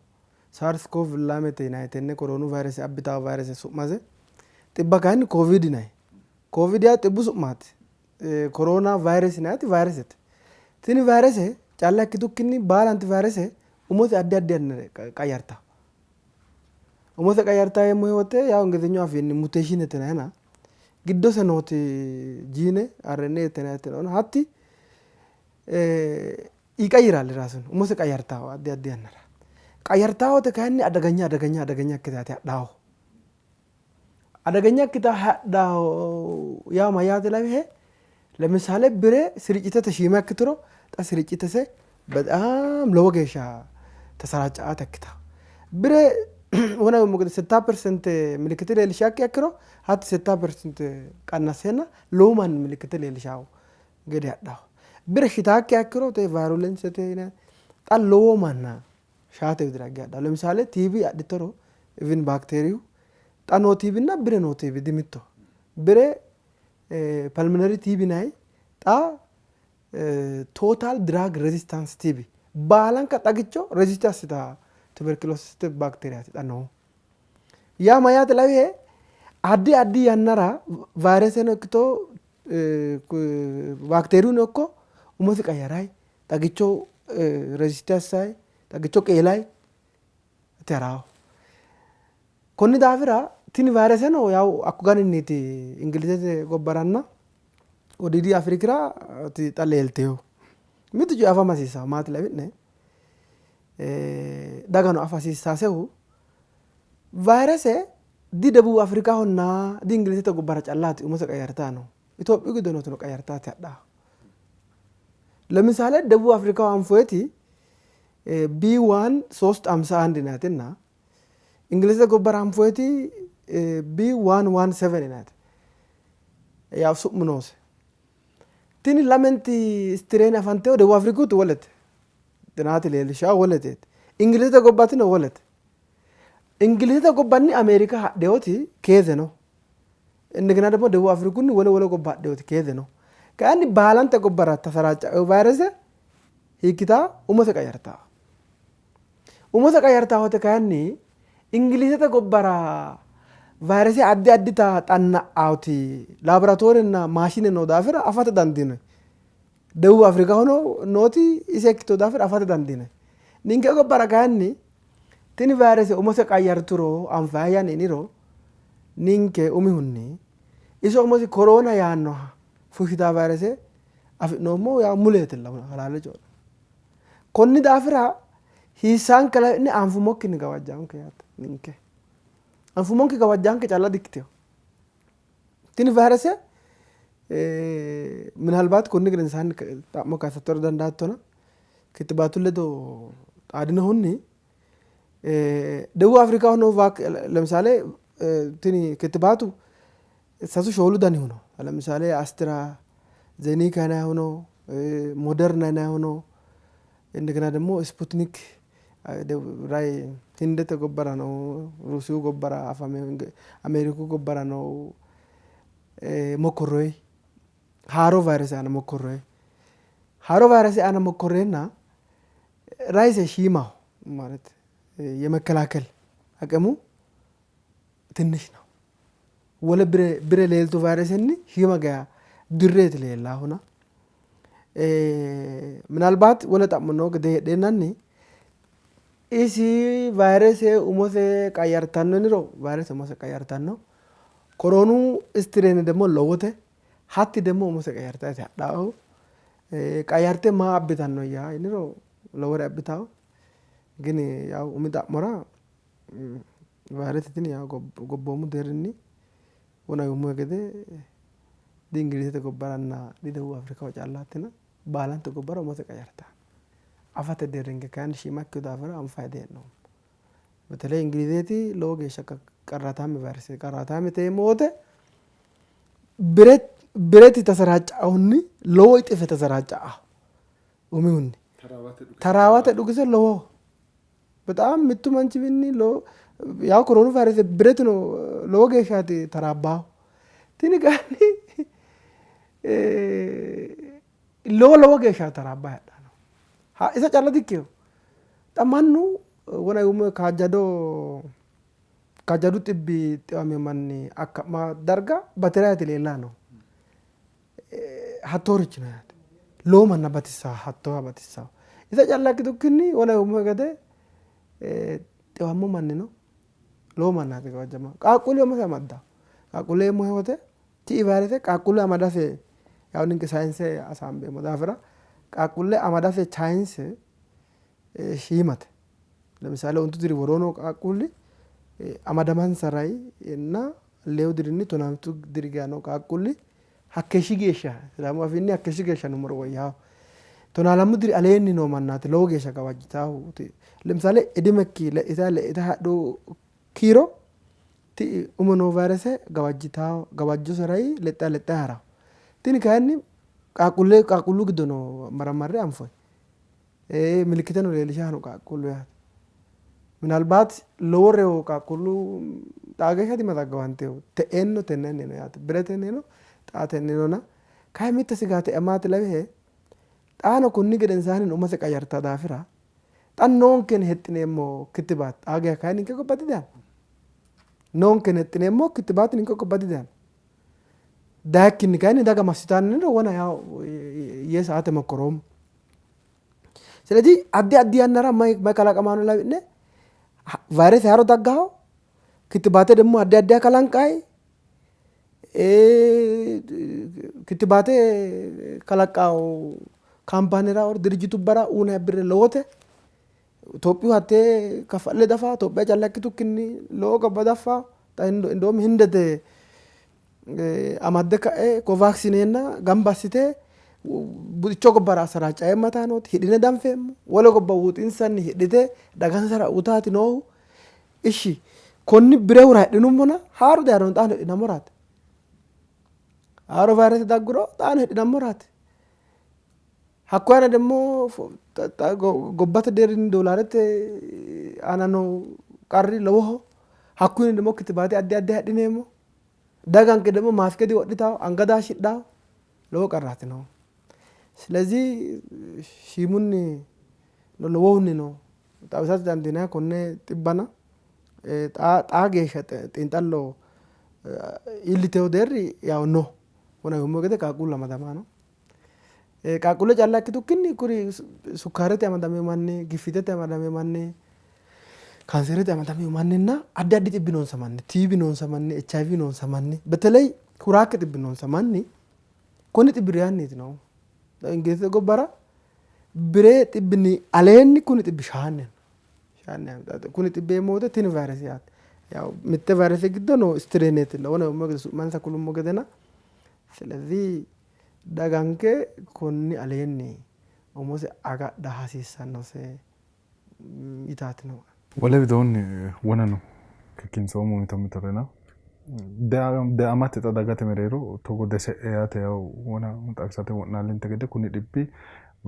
SARS CoV lamete yinanni tenne koroonu vayirese abbitawo vayirese su'mase. Xibba kayinni Covid yinanni. Covid yaa xibbu su'maati. Koroona vayiresi yinanniti vayiresete. Tini vayirese calla ikkitukkinni baalanti vayirese umose addi addi qayyartawo. Umose qayyarta yeemmo wote yaw Ingilizenyu afiinni muteeshinete yinayina giddose nooti jiine RNA yinayiti noona hatti iqayyiraal raasino umose qayyartawo addi addi yannara. Qayyartawo wote kayinni adaganya adaganya adaganya ikkitaati hadhaahu. Adaganya ikkita hadhaahu yaa mayyaate lawihe? Lemisaale bire siricitete shiima ikkituro xa siricitese bexaam lowo geeshsha tasaraaca'aata ikkitawo. Bire wona yoommo gede setta percent milikkite leellishakki ikkiro hatti setta percent qannasseenna lowo manni milikkite leellishawo gede hadhawo. Bire shitaakki ikkiro te vaayirolensete yinanni xa lowo manna shaate widira higge hadhawo. Lemisaale TB adhittoro even baakteeriyu xa noo TB nna bire noo TB dimittoho. Bire Pulmonary TB yinanni xa total drug resistance TB baalanka xagicho resist assita tuberculosis baakteeriyaati xa noohu. Yaa mayyaate lawihe addi addi yannara vayireseno ikkito baakteeriyuno ikko umosi qayyaray xagicho resist assay xagicho qeelay tarawo. Konni daafira tini vayireseno yawu hakko garinniiti Ingilizete gobbaranna Wodiidi Afrikira xa leelteyo. Mittu coyi afama hasiissawo maati lawi'ne dagano afa hasiissaasehu vayirese di Debuubi Afrikahonna di Ingilizete gobbara callaati umose qayyartayi noohu. Itophiyu giddo nootino qayyartaati hadhawo. Lemisaale Debuubi Afrikaho anfoyiti B one sost hamsa and yinaatinna Ingilizete gobbara anfoyiti B one one seven yinaati. Yaw su'mu noose. Tini lamenti istireene afanteyo Debuubi Afrikuti wolete. Xinaati leellishawo woleteeti. Ingilizete gobbatino wolete. Ingilizete gobbanni Ameerika hadhewoti case no። እንደገና ደግሞ ደቡብ አፍሪኩን ወለ ወለ gobba hadhewoti case no። Kayinni baalante gobbara tasaraaca'ewo vayrese hiikkita umose qayyartaa. Umose qayyartaa wote kayinni Ingilizete gobbara vayrese addi addita xanna'awoti laaboraatoorenna maashine noo daafira afate dandiinoyi. ደቡብ አፍሪካሆno nooti ise ikkito daafira afate dandiinoyi. Ninke gobbara kayinni tini vayrese umose qayyarturo anfayi yiniro ninke umihunni iso umosi koroona yaannoha fushshita vayrese afi'noommo yaa muleetilla halaale coyi'no. Konni daafira hiissaanke la'ne anfummokkinni gawajjaanke yaate ninke anfummokki gawajjaanke calla dikkitewo. Tini vayrese ምናልባት konni gedensaanni xa'mo kaysattora dandaattona ክትባቱ ledo xaadinohunni ደቡብ አፍሪካው ነው ለምሳሌ tini ክትባቱ sasu shoolu danihu no። ለምሳሌ አስትራ ዜኒካ yinayihu no፣ ሞደርና yinayihu no፣ እንደገና ደግሞ ስፑትኒክ ራይ hindete gobbara no፣ Ruusiyu gobbara afame Ameeriku gobbara no mokkorroyi haaro vayrese aana mokkorroyi haaro vayrese aana mokkorreenna raise shiimaho ማለት የመከላከል አቅሙ ትንሽ ነው። wole bire leeltu vayresenni shiima geya dirreeti leellaahuna ምናልባት wole xa'mo noo gede heedheennanni isi vayrese umose qayyartanno yiniro vayrese umose qayyartanno። ኮሮኑ strain ደግሞ lowote hatti ደግሞ umose qayyartaati hadhaahu qayyarte maa abbitanno yaa yiniro lowore abbitawo ግን ያው umi xa'mora vayrese tini ያው gobboomu deerrinni wona yuummohe gede di Ingilizete gobbaranna di ደቡብ አፍሪካው callaatina baalante gobbara umose qayyartawo. Afate deerrinke kayinni shiima ikkino daafira anfayi dihee'noommo. በተለይ Ingilizeti lowo geeshsha qarraataame vayrese qarraataamete yeemmo wote bireti tasaraaca'ahunni lowo ixife tasaraaca'aho umihunni taraawate dhukise lowoho በጣም mittu manchiwiinni ያው ኮሮኑ vayrese biretino lowo geeshshaati taraabbaahu. Tini kayinni lowo lowo geeshsha taraabbayi hadhanno. Ise calla dikkino xa mannu wona yuummo kaajjado kaajjadu xibbi xiwamino manni akka'ma darga batiraati leellayi noohu. Hattoorichi no yaate. Lowo manna batissawo hattooha batissawo. Ise calla ikkitukkinni wona yuummohe gede xiwammo mannino lowo mannaati gawajjamahu. Qaaqquullu umose amaddawo. Qaaqquulle yeemmohe wote ti'i vayrese qaaqquulle amadase ያው ninke sayinse hasaambeemmo daafira qaaqquulle amadase chance shiimate. ለምሳሌ ontu diri woroo noo qaaqquulli amadamansara እና lewu dirinni tonaa mittu diri geya noo qaaqquulli hakkeeshshi geeshsha Sidaamu afiinni hakkeeshshi geeshsha nummoro woyyawo. Tonaa lamu diri aleenni noo mannaati lowo geeshsha gawajjitaahu. ለምሳሌ እድሜኪ lexxitayi lexxitayi hadhu kiiro ti'i umo noo vayrese gawajjitawo gawajjosera lexxayi lexxayi harawo. Tini kayinni qaaqquulle qaaqquullu giddo no marammarre anfoyi. Milikiteno leellishayi no qaaqquullu yaate. ምናልባት lowo reyo qaaqquullu xaa geeshsha dimazaggawantino te'enno tennenni no yaate biretenni no xaatenni nona kayi mitte sigaate maati lawihe xaano konni gedensaanni umose qayyarta daafira xa noonken hexxineemmo ክትባት xaa geya kayi ninke gobba didayino. Noonken hexxineemmo ክትባት ninke gobba didayino. Dayikkinni kayinni daga massitanni wona yaw yee saate mokkoroommo. ስለዚህ addi addi yannara mayi kalaqamanno lawi'ne vayrese haaro daggaho ክትባቴ ደግሞ addi addiha kalanqayi ክትባቴ kalaqqawo kaampaanera or dirijjitubbara uyinayi birre lowote. Itophiyu hattee kaffa'le dafawo Itophiya calla ikkitukkinni lowo gobba daffawo. Xa indoomi hindete amadde ka'e kovaaksineenna gamba assite buxicho gobbara assaraaccaeemma yitayi nooti hidhine danfeemmo. Wole gobba woxinsanni hidhite dagansara uyitaati noohu. Ishshi konni birehura hidhinummona haaru dayiro xaano hidhinammoraati. Haaro vayrese dagguro xaano hidhinammoraati. Hakko aana ደግሞ gobbate deerrinni doolaarete aana noo qarri lowoho. Hakkunni ደግሞ ክትባት addi addi adhineemmo. Daganke ደግሞ maaske diwodhitawo anga daashshidhawo lowo qarraati noohu. ስለዚህ shiimunni lowohunni no xawisate dandiinanni konne xibbana xaa geeshsha xiinxallo iillitewo deerri yaw no. Wona yuummo gede qaaqquullu amadamaano. Qaaqquulle calla ikkitukkinni kuri sukkaarete amadamino manni, giffitete amadamino manni, kaanserete amadamino manninna addi addi xibbi noonsa manni, TB noonsa manni, HIV noonsa manni, በተለይ kuraakke xibbi noonsa manni konni xibbi reyaanniiti noohu. Ingilizete gobbara biree xibbinni aleenni kuni xibbi shaanni no. Kuni xibbi yeemmo woyte tini vaayirese yaate. ያው mitte vaayirese giddo noo strain eeti wona yuummo gede su'mansa kulummo gedena. ስለዚህ daganke konni aleenni umose agadha hasiissannose yitaati no. Wole widoonni wonano kikkinsoommo mito mitorena deamate xa dagate mereero togo dese'e yaate yawu wona xawisate wo'naallinte gede kuni dhibbi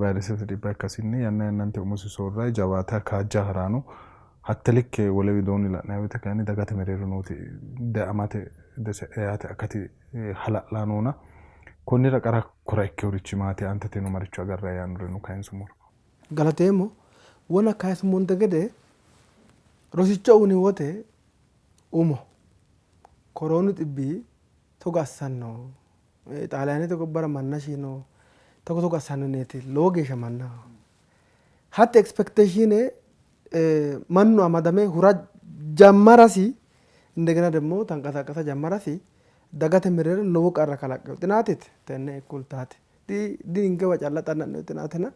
vayiresete dhibba ikkasinni yanna yannante umosi soorrayi jawaata kaajja harano. Hatte likke wole widoonni la'nanni woyte kayinni dagate mereero nooti deamate dese'e yaate akati hala'la noona. Konnira qara kora ikkeworichi maati? Aanteteno maricho agarrayi yaannoreno kayinsummoro. Galateemmo. Wona kayisummonte gede rosicho uyini wote umo koroonu xibbi togo assanno xaaliyaanete gobbara manna shiino togo togo assanno yineeti lowo geeshsha manna hatte expectation mannu amadame hura jammarasi እንደገና ደግሞ ተንቀሳቀሰ ጀመረሲ dagate mereero lowo qarra kalaqqino xinaateeti tenne kultaate dininkewa calla xanna'noyi xinaatena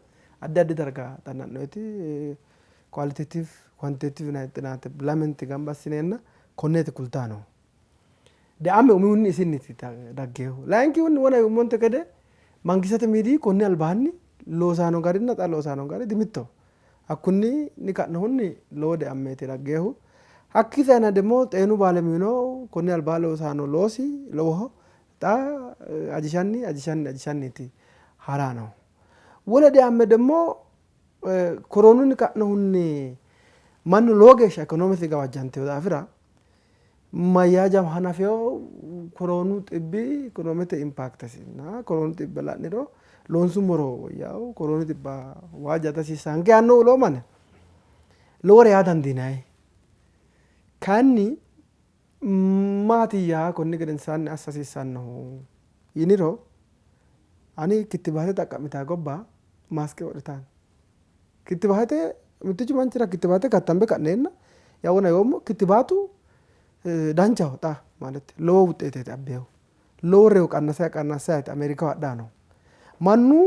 addi addi darga xanna'noyiti qualitative quantitative yinanni xinaate lamenti gamba assineenna konneeti kultaa noohu. Deamme umihunni isinniti daggeehu. Layinkihunni wona yuummonte gede mangistete miidiyi konni albaanni loosaano garinna xa loosaano gari dimittoho. Hakkunni ni ka'nohunni lowo deammeeti daggeehu. Hakkii saena ደግሞ xeenu baalemuyino konni albaa loosaano loosi lowoho xa ajishanni ajishanni ajishanniiti haraa noohu. Wole deamme ደግሞ koroonunni ka'nohunni mannu lowo geeshsha ikonoomesi gawajjanteyo daafira mayyaa hanafeyo koroonu xibbi ikonoomete impact esinna koroonu xibba la'niro loonsummoro woyyawo koroonu xibba waajja hasiissanke yaannohu lowo manni lowore yaa dandiinayi. Kayinni maatiyya konni gedensaanni assa hasiissannohu yiniro ani kittibaate xaqqa'mitaa gobba maaske wodhitanno. Kittibaate mittichu manchira kittibaate kattambe ka'neenna yaa wona yoommo kittibaatu danchaho xa ማለት lowo wuxeeteeti abbeehu lowo reyo qannasayi qannasayiiti Ameerikaho adhaa noohu. Mannu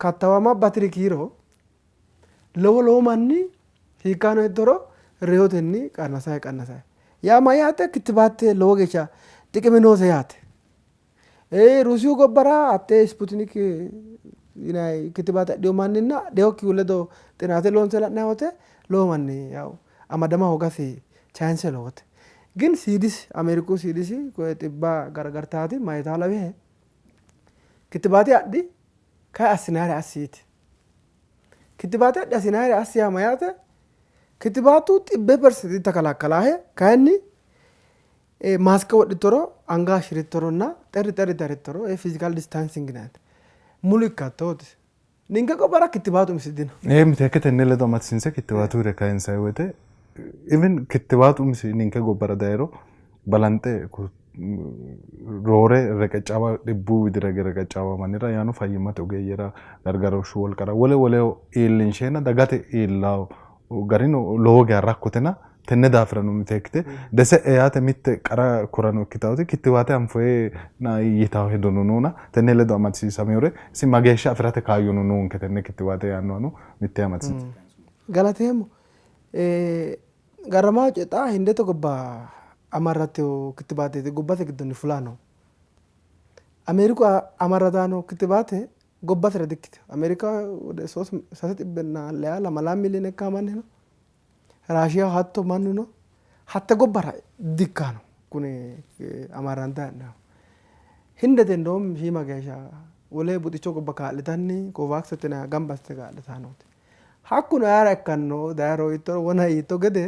kattawama batiri kiiro lowo lowo manni hiikkano heddoro reyotenni qannasayi qannasayi yaa mayyaate kittibaate lowo geeshsha xiqime noose yaate. Ruusiyu gobbara hatte Sputnik yinayi kittibaate adhiyo manninna adhiyokkihu ledo xinaate loonse la'nayi wote lowo manni yaw amadama hoogasi chance lowote. ግን CDC Ameeriku CDC koye xibba gargartaati mayitaa lawihe kittibaate adhi kayi assinayire assi yite. Kittibaate adhi assinayire assi yaa mayyaate kittibaatu 100% ተከላከላhe kayinni maaske wodhittoro anga hashshirittoronna xerri xerri tarittoro physical distancing yinayite mulu ikkattooti. Ninke gobbara kittibaatu umisi dino. Ee miteekke tenne ledo amadisiinse kittibaatu kayinsayi woyte even kittibaatu umisi ninke gobbara dayiro balanxe roore reqeccawa dhibbu widira reqeccawa mannira yaano fayyimmate ogeeyyera gargarooshshu wolqara wole woleho iillinsheenna dagate iillawo garino lowo geya rakkotena tenne daafirano miteekkite dese'e yaate mitte qara korano ikkitawoti kittiwaate anfoye yitawo hedono noona tenne ledo amadisiisamewore isi mageeshsha afirate kaayyono noonke tenne kittiwaate yaannohano mitte amadisiinse. Galateemmo. Garramaho xa Hindete gobba amarrattewo kittibaateti gobbate giddonni fulaa no. Ameeriku amarrataano kittibaate gobbasera dikkitino. Ameerika ወደ ሶስት sase xibbenna leyaa lamala miliyoone ikkaa manni no. Raashiyaho hatto mannu no. Hatte gobbara dikkano kuni amarrantayi hee'noyihu. Hindete እንደውም shiima geeshsha wole buxicho gobba kaa'litanni Covaxete yinayiha gamba assite kaa'litanni noote. Hakkuno ayera ikkanno dayiro yittoro wona yiitto gede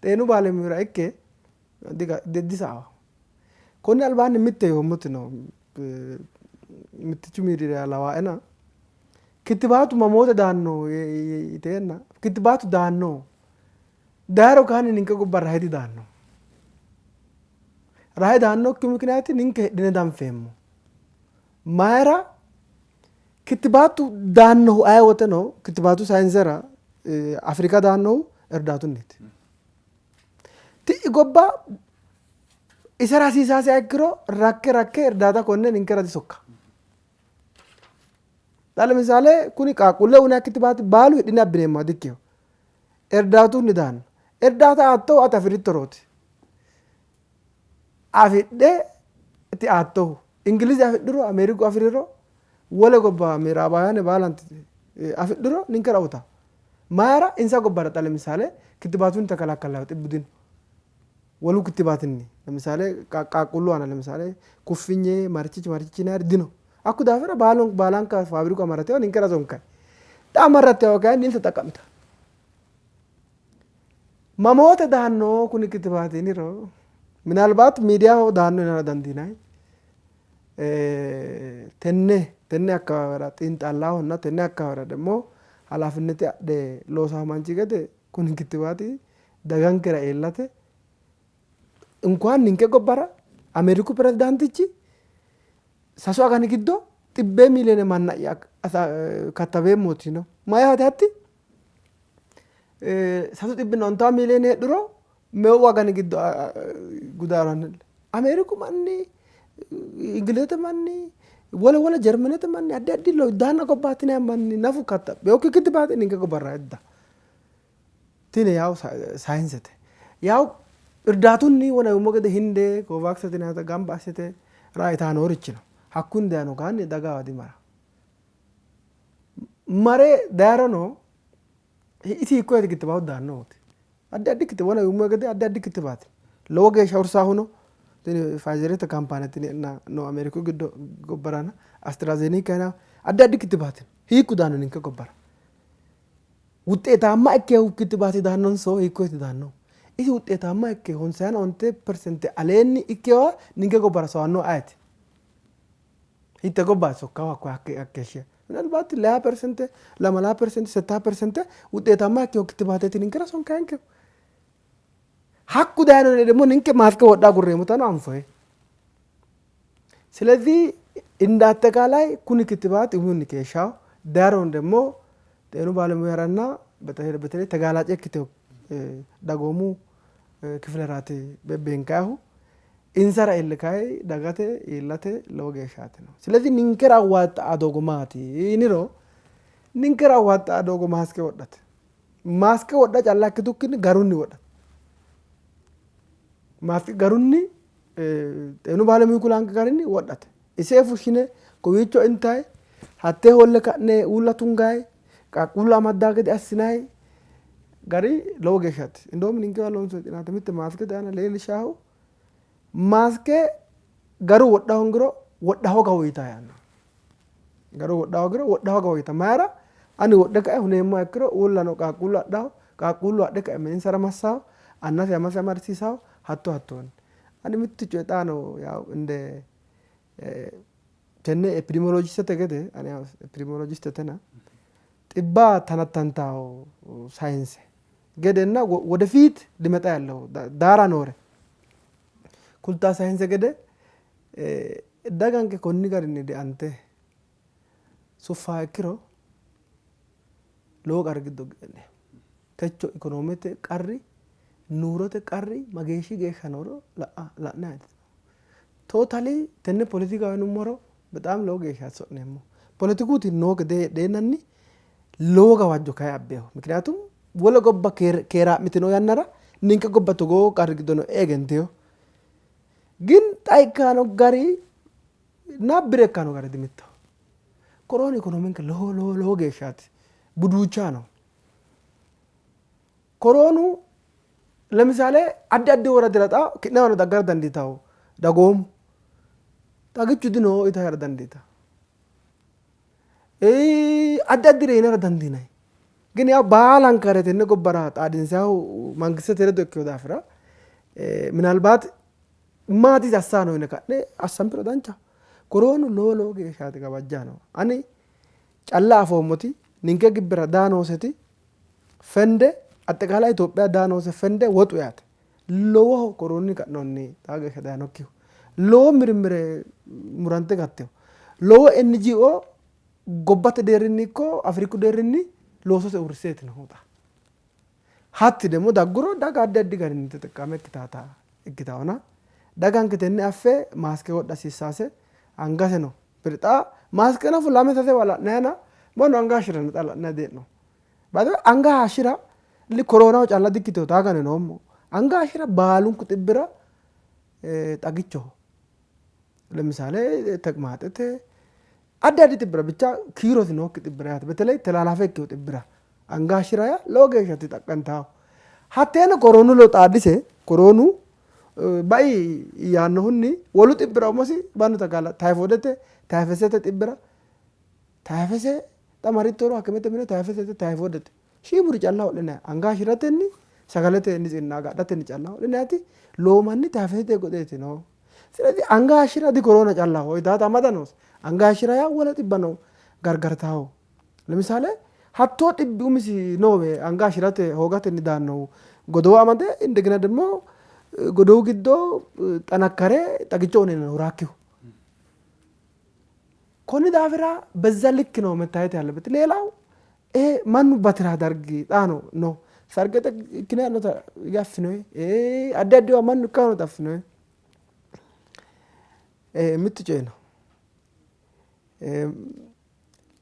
xeenu baalemuyira ikke Disaawa. Konni albaanni mitte yoommoti no mittichu miidiyira lawaaena kittibaatu mamoote daanno yiteenna kittibaatu daanno dayiro kayinni ninke gobba rahe didaanno. Rahe daannokki mikiniyaati ninke hidhine danfeemmo. Mayira kittibaatu daannohu aye woteno kittibaatu sayinsera Afrika daannohu irdaatunniiti. Ti'i gobba isera hasiisaasiha ikkiro rakke rakke irdaata konne ninkera disokka. Xa lemisaale kuni qaaqquulle uyinanni kittibaati baalu hidhine abbineemmoha dikkino. Irdaatunni daanno. Irdaata aattohu ati afi'rittorooti. Afidhe ati aattohu. Ingilize afidhuro, Ameeriku afi'riro, wole gobba Miraabaawiyaane baalanti afidhuro ninkera uyitanno. Mayira insa gobbara xa lemisaale kittibaatun ተከላከለው xibbu dino. Wolu kittibaatinni ለምሳሌ qaaqquullu aana ለምሳሌ kuffinye marichichi marichichi yinayiri dino. Hakku daafira baalu baalanka faabiriku amarateyo ninkera sonkayi. Xa amarratteyo kayinni insa xaqqa'mita. Mamoote daanno kuni kittibaati yiniro minalbaat miidiyaho daanno yinara dandiinayi. Tenne tenne akkawaawera xiinxallaahonna tenne akkawaawera ደግሞ halaafinnete adhe loosawo manchi gede kuni kittibaati dagankera iillate እንኳን ninke gobbara Ameeriku pirezidaantichi sasu agani giddo xibbee miiliyoone manna'ya kattabeemmooti yino. Mayaate hatti? Sasu xibbinna ontaa miiliyoone heedhuro meu agani giddo gudaranno. Ameeriku manni, Ingilizete manni, wole wole Jarmanete manni addi addi lowiddaanna gobbaati yinanni manni nafu kattabbinokki kittibaate ninke gobbara edda. Tini yaw sayinsete. Yaw irdaatunni wona yuummo gede Hinde kovaakisete yinannita gamba assite raitaa noorichi no. Hakkunni dayino kayinni dagawa dimara. Mare dayirono isi hiikkoyeti kittibaatu daannohuti. Addi addi kittibaati wona yuummo gede addi addi kittibaati. Lowo geeshsha hursaahu no. Tini Faayizerete kaampaane tini no Ameeriku giddo gobbarana Astraazenika yinanni addi addi kittibaati no. Hiikku daanno ninke gobbara? Wuxxeetaamma ikkehu kittibaati daannonso hiikkoyeti daannohu? Isi wuxxeetaamma ikke honsayina onte persente aleenni ikkewa ninke gobbara sowannohu ayeti? Hiitte gobbaati sokkahu hakko hakkeeshshiha? Minalbaati leya persente, lamala persente, settaa persente wuxxeetaamma ikkehu kittibaateeti ninkera sonkayenkehu. Hakku dayino ደግሞ ninke maaske wodha agurreemmotano anfoye. ስለዚህ እንደ አጠቃላይ ኩኒ ክትባት umihunni keeshshawo dayirono ደግሞ ጤኑ ባለሙያራና በተለይ ተጋላጭ ikkitewo dagoomu kifileraati bebbenkayihu insara iille kayi dagate iillate lowo geeshshaati no. ስለዚህ ninkera awwaaxxa doogo maati yiniro ninkera awwaaxxa doogo maaske wodhate. Maaske wodha calla ikkitukkinni garunni wodhate. Maaske garunni xeenu baalemuyi kulanke garinni wodhate. Ise fushshine kowiicho intayi hattee holle ka'ne uulla tungayi qaaqquullu amaddaa gede assinayi gari lowo geeshshaati. Indoomi ninkewa loonsoyi xinaate mitte maaskete aana leellishaahu maaske garu wodha hoongiro wodha hooga woyyitawo yaanno. Garu wodha hoogiro wodha hooga woyyitawo. Mayira ani wodhe kae huneemmoha ikkiro uullano qaaqquullu adhawo qaaqquullu adhe kae mininsara massawo annase amase amadisiisawo hatto hattoonni. Ani mittu coyi xaano yaw እንደ tenne epidemiolojistete gede ani yaw epidemiolojistetena xibba tanattantawo sayinse gedenna ወደፊት ሊመጣ ያለው ዳራ noore kultaa sayinse gede daganke konni garinni deante suffaha ikkiro lowo qarri giddo e'neemmo. Techo ikonoomete qarri nuurote qarri mageeshshi geeshsha nooro la'nanni totally tenne poletikaho yinummoro በጣም lowo geeshsha so'neemmo. Poletikuti noo gede heedheennanni lowo gawajjo kayi abbeeho. ምክንያቱም wole gobba keeraa'mitino yannara ninke gobba togoo qarri giddo no egenteyo. ግን xa ikkano gari na bire ikkano gari dimittoho. Koroonu ikonomenke lowo lowo lowo geeshshaati buduucha no. Koroonu ለምሳሌ addi addi woradira xa ki'newano daggara dandiitawo dagoomu xagichu dino yitara dandiitawo. Addi addire yinara dandiinanni. ግን ያው baalankare tenne gobbara xaadinsayihu mangistete ledo ikkewo daafira ምናልባት maati assaa no yine ka'ne assanpiro danchaho. Koroonu lowo lowo geeshshaati gawajjaa noohu. Ani calla afoommoti ninke gibbira daa nooseti fende axeqaalay Itophiya daa noose fende woxu yaate. Lowoho koroonunni ka'nohunni xaa geeshsha dayinokkihu. Lowo mirimire murante gattino. Lowo NGO gobbate deerrinni ikko Afriku deerrinni loosose uurriseeti noohu xa. Hatti ደግሞ dagguro daga addi addi garinni ተጠቃሚ ikkitaona daganke tenne affe maaske wodha hasiissaase angaseno xa maaske nafu lame sasewa la'nayina mannu anga hayishshiranna xa la'nayi dihee'noommo. By the way anga hayishshira koroonaho calla dikkiteyo taagane noommo. Anga hayishshira baalunku xibbira xagichoho. ለምሳሌ ተቅማጥete addi addi xibbira ብቻ kiirosi nookki xibbira yaate በተለይ ተላላፊ ikkeyo xibbira anga hayishshira yaa lowo geeshsha xaqqantawo. Hatteeno koroonu ledo xaadise koroonu bai yaannohunni wolu xibbira umosi mannu tagala tayfoodete tayfesete xibbira tayfese xa marittoro hakimete mine tayfesete tayfoodete shiimuri calla hodhinayi anga hayishshiratenni sagalete nitsinna agadhatenni calla hodhinayiti lowo manni tayfesete goxeeti noohu. ስለዚህ anga hayishshira di koroona callaho yitaata amada noose. Anga hayishshira yaa wole xibbano gargartawo. ለምሳሌ hattoo xibbi umisi noowe anga hayishshirate hoogatenni daannohu godowa amade እንደገና ደግሞ godowu giddo xanakkare xagicho uyineenna hurakkihu. Konni daafira በዛ ልክ ነው መታየት ያለበት። ሌላው ይሄ mannu batira dargi xaano no sargete ikkine hee'nota affinoyi addi addiwa mannu ikkanota affinoyi. Mittu coyi no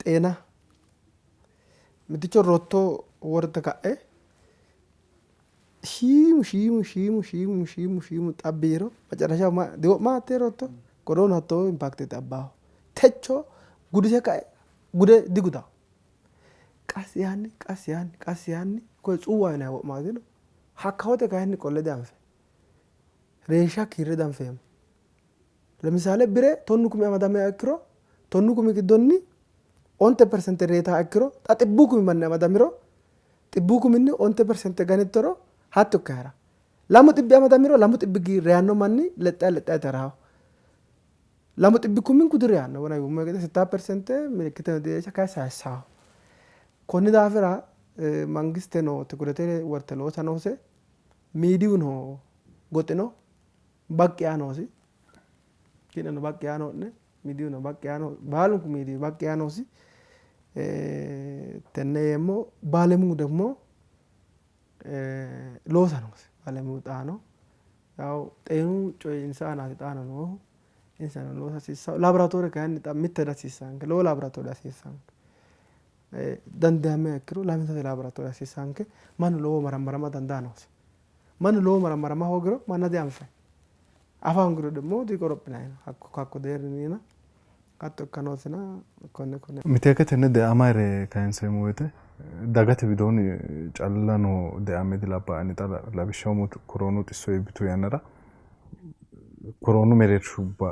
xeena mitticho rootto worte ka'e shiimu shiimu shiimu shiimu shiimu shiimu xabbi yiiro መጨረሻው diwo'ma hattee rootto koroonu hattoo impact abbaaho. Techo gudise kae gude digudawo. Qassi yaanni qassi yaanni qassi yaanni koye tsuwwaho yinayi wo'maati no. Hakkawote kayinni qolle dianfayi. Reeshsha kiirre dianfeemmo. ለምሳሌ bire tonnu kumi amadamiha ikkiro tonnu kumi giddonni onte persente reetaha ikkiro xa xibbuu kumi manni amadamiro xibbuu kuminni onte persente ganittoro hatto ikka heerawo. Lamu xibbi amadamiro lamu xibbi reyanno manni lexxayi lexxayi tarawo. Lamu xibbi kuminku direyanno wona yuummo gede setta persente milikkite deesha kayi sayissawo. Konni daafira mangisteno ትኩረቴ worte loosa noose. Miidiyuno goxino baqqi yaa noosi. Ki'neno baqqi yaa noo'ne miidiyuno baqqi yaa noosi baalunku miidiyu baqqi yaa noosi. Tenne yeemmo baalemu ደግሞ loosa noosi baalemu xaano yawu xeenu coyi insa aanaati xaano noohu insano loosa hasiissawo. Laaboraatoore kayinni xa mitte dihasiissaanke lowo laaboraatoore hasiissaanke. Dandaamiha ikkiro lame sase laaboraatoore hasiissaanke mannu lowo marammarama dandaa noosi. Mannu lowo marammarama hoogiro manna dianfayi. Afa hoongiro ደግሞ diqorophinayi hakko deerrinnina hatto ikka noosina konne konne. Miteekke tenne deamayire kayinseemmo woyite dagate widoonni calla noo deamme dilabbae ani xa lawishshaho koroonu xisso iibbitu yannara koroonu mereershubba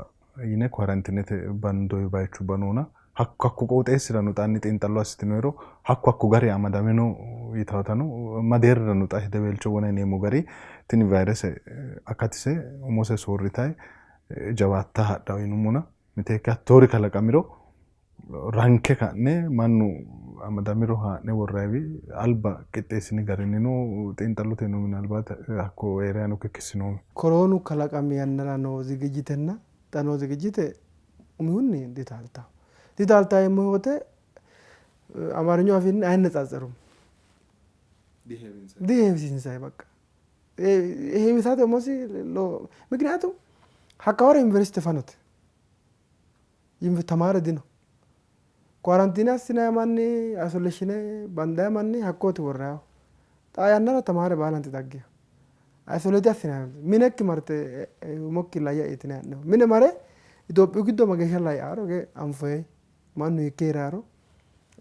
yine kwarantinete bandoyi bayichubba noona hakko hakko qooxeessirano xa hanni xiinxallo assitinoyiro hakko hakko gari amadame no yitawotano madeerrirano xa hedeweelcho wona yineemmo gari tini vayrese akatise umose soorritayi jawaatta hadhawo yinummona miteekke hattoori kalaqamiro ranke ka'ne mannu amadamiro haa'ne worrayiwi alba qixxeessini garinnino xiinxalloteno ምናልባት hakko eeriyano kikkissinoommo. Koroonu kalaqami yannara noo zigijitenna xa noo zigijite umihunni ditaaltawo. Ditaaltawo yeemmo woyte አማርኛው afiinni አይነጻጸሩም። diheewisiinsayi በቃ heewisate umosi ምክንያቱም hakkawaro yuniversite fanote tamaare dino quarantine assinayi manni isolation bandayi manni hakkooti worrayihu. Xaa yannara tamaare baalanti daggino. Isolate assinayi minekki marte umokki layya'i yitinayi hee'noyi. Mine mare Itophiyu giddo mageeshsha layyaaro anfoyi mannu hiikke heeraaro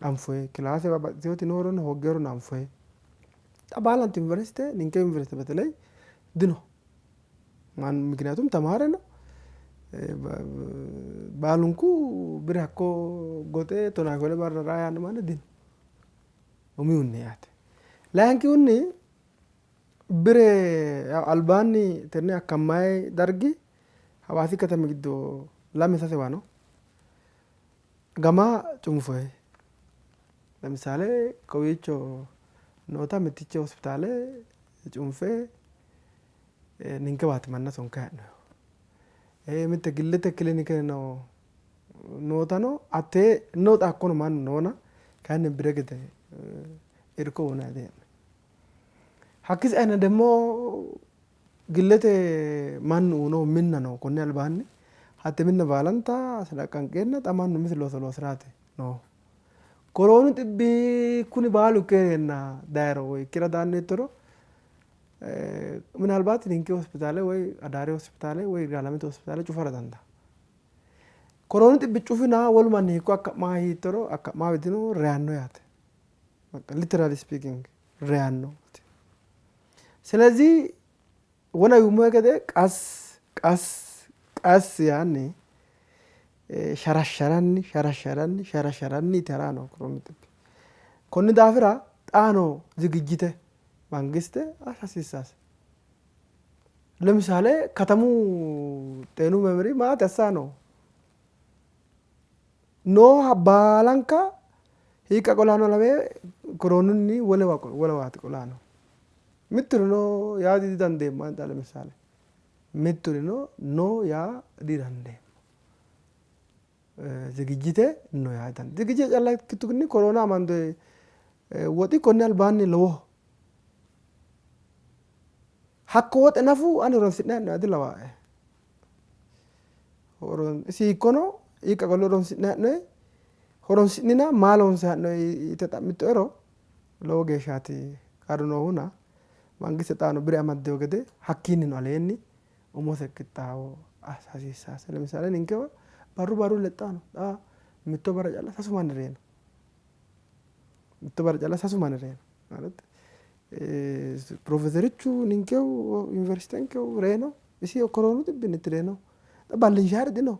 anfoyi kilaase babbaxxiteyooti noorono hooggeerono anfoyi. Xa baalanti yuniversite ninke yuniversite በተለይ dino. ምክንያቱም tamaare no baalunku bire hakko goxe tonaa shoole barra raa yaanno manni dino. Umihunni yaate. Layinkihunni Bire albaanni tenne akkammayi dargi Hawaasi katami giddo lame sasewa no. Gama cunfoyi. ለምሳሌ kowiicho noota mitticho hospitaale cunfe ninkewaati manna sonke ha'noyihu. Mitte gillete kilinike no nootano hattee no xa hakkono mannu noona kayinni bire gede irko uyinanni dihee'noyi. Hakki saeno demmo gillete mannu uyinohu minna no konni albaanni hatte minna baalanta laqqanqeenna xa mannu umisi looso loosiraati noohu. Koroonu xibbi kuni baalu ikke hee'reenna dayiro woyi ikkira daanno yittoro minalbaati ninke hospitaale woyi Adaare hospitaale woyi Yirgaalamete hospitaale cufara dandaanno. Koroonu xibbi cufina wolu manni hiikko akka'maa yiittoro akka'maa dino reyanno yaate. በቃ literally speaking reyanno. ስለዚህ wona yuummo gede qas qas qas yaanni sharasharanni sharasharanni sharasharanni ite harayi noohu koroonu xibbi. Konni daafira xaano zigijite mangiste assa hasiissase. ለምሳሌ katamu xeenu memeri maati assayi noohu? Nooha baalanka hiiqqa qolaano lawe koroonunni wolewa wolewaati qolaano. Mitturino yaa didandeemmo ani xa ለምሳሌ mitturino no yaa didandeemmo. Zigijite no yaa didandeemmo. Zigijite calla ikkitukkinni koroona amande woxi konni albaanni lowoho. Hakko woxe nafu ani horonsi'nayi hee'noyiha dilawaae. Isi hiikkono hiikka qolle horonsi'nayi hee'noyi horonsi'nina maa loonsayi hee'noyi yite xa'mittoero lowo geeshshaati qarru noohuna mangiste xaano bire amaddeyo gede hakkiinnino aleenni umose qixxaawo assa hasiissase. ለምሳሌ ninkewa barru barru lexxayi no. Xa mitto barra calla sasu manni reyino. Mitto barra calla sasu manni reyino ማለት piroofeeserichu ninkehu yuniversitenkehu reyino. Isi koroonu xibbinniiti reyinohu. Xa ballinshaayiri dino.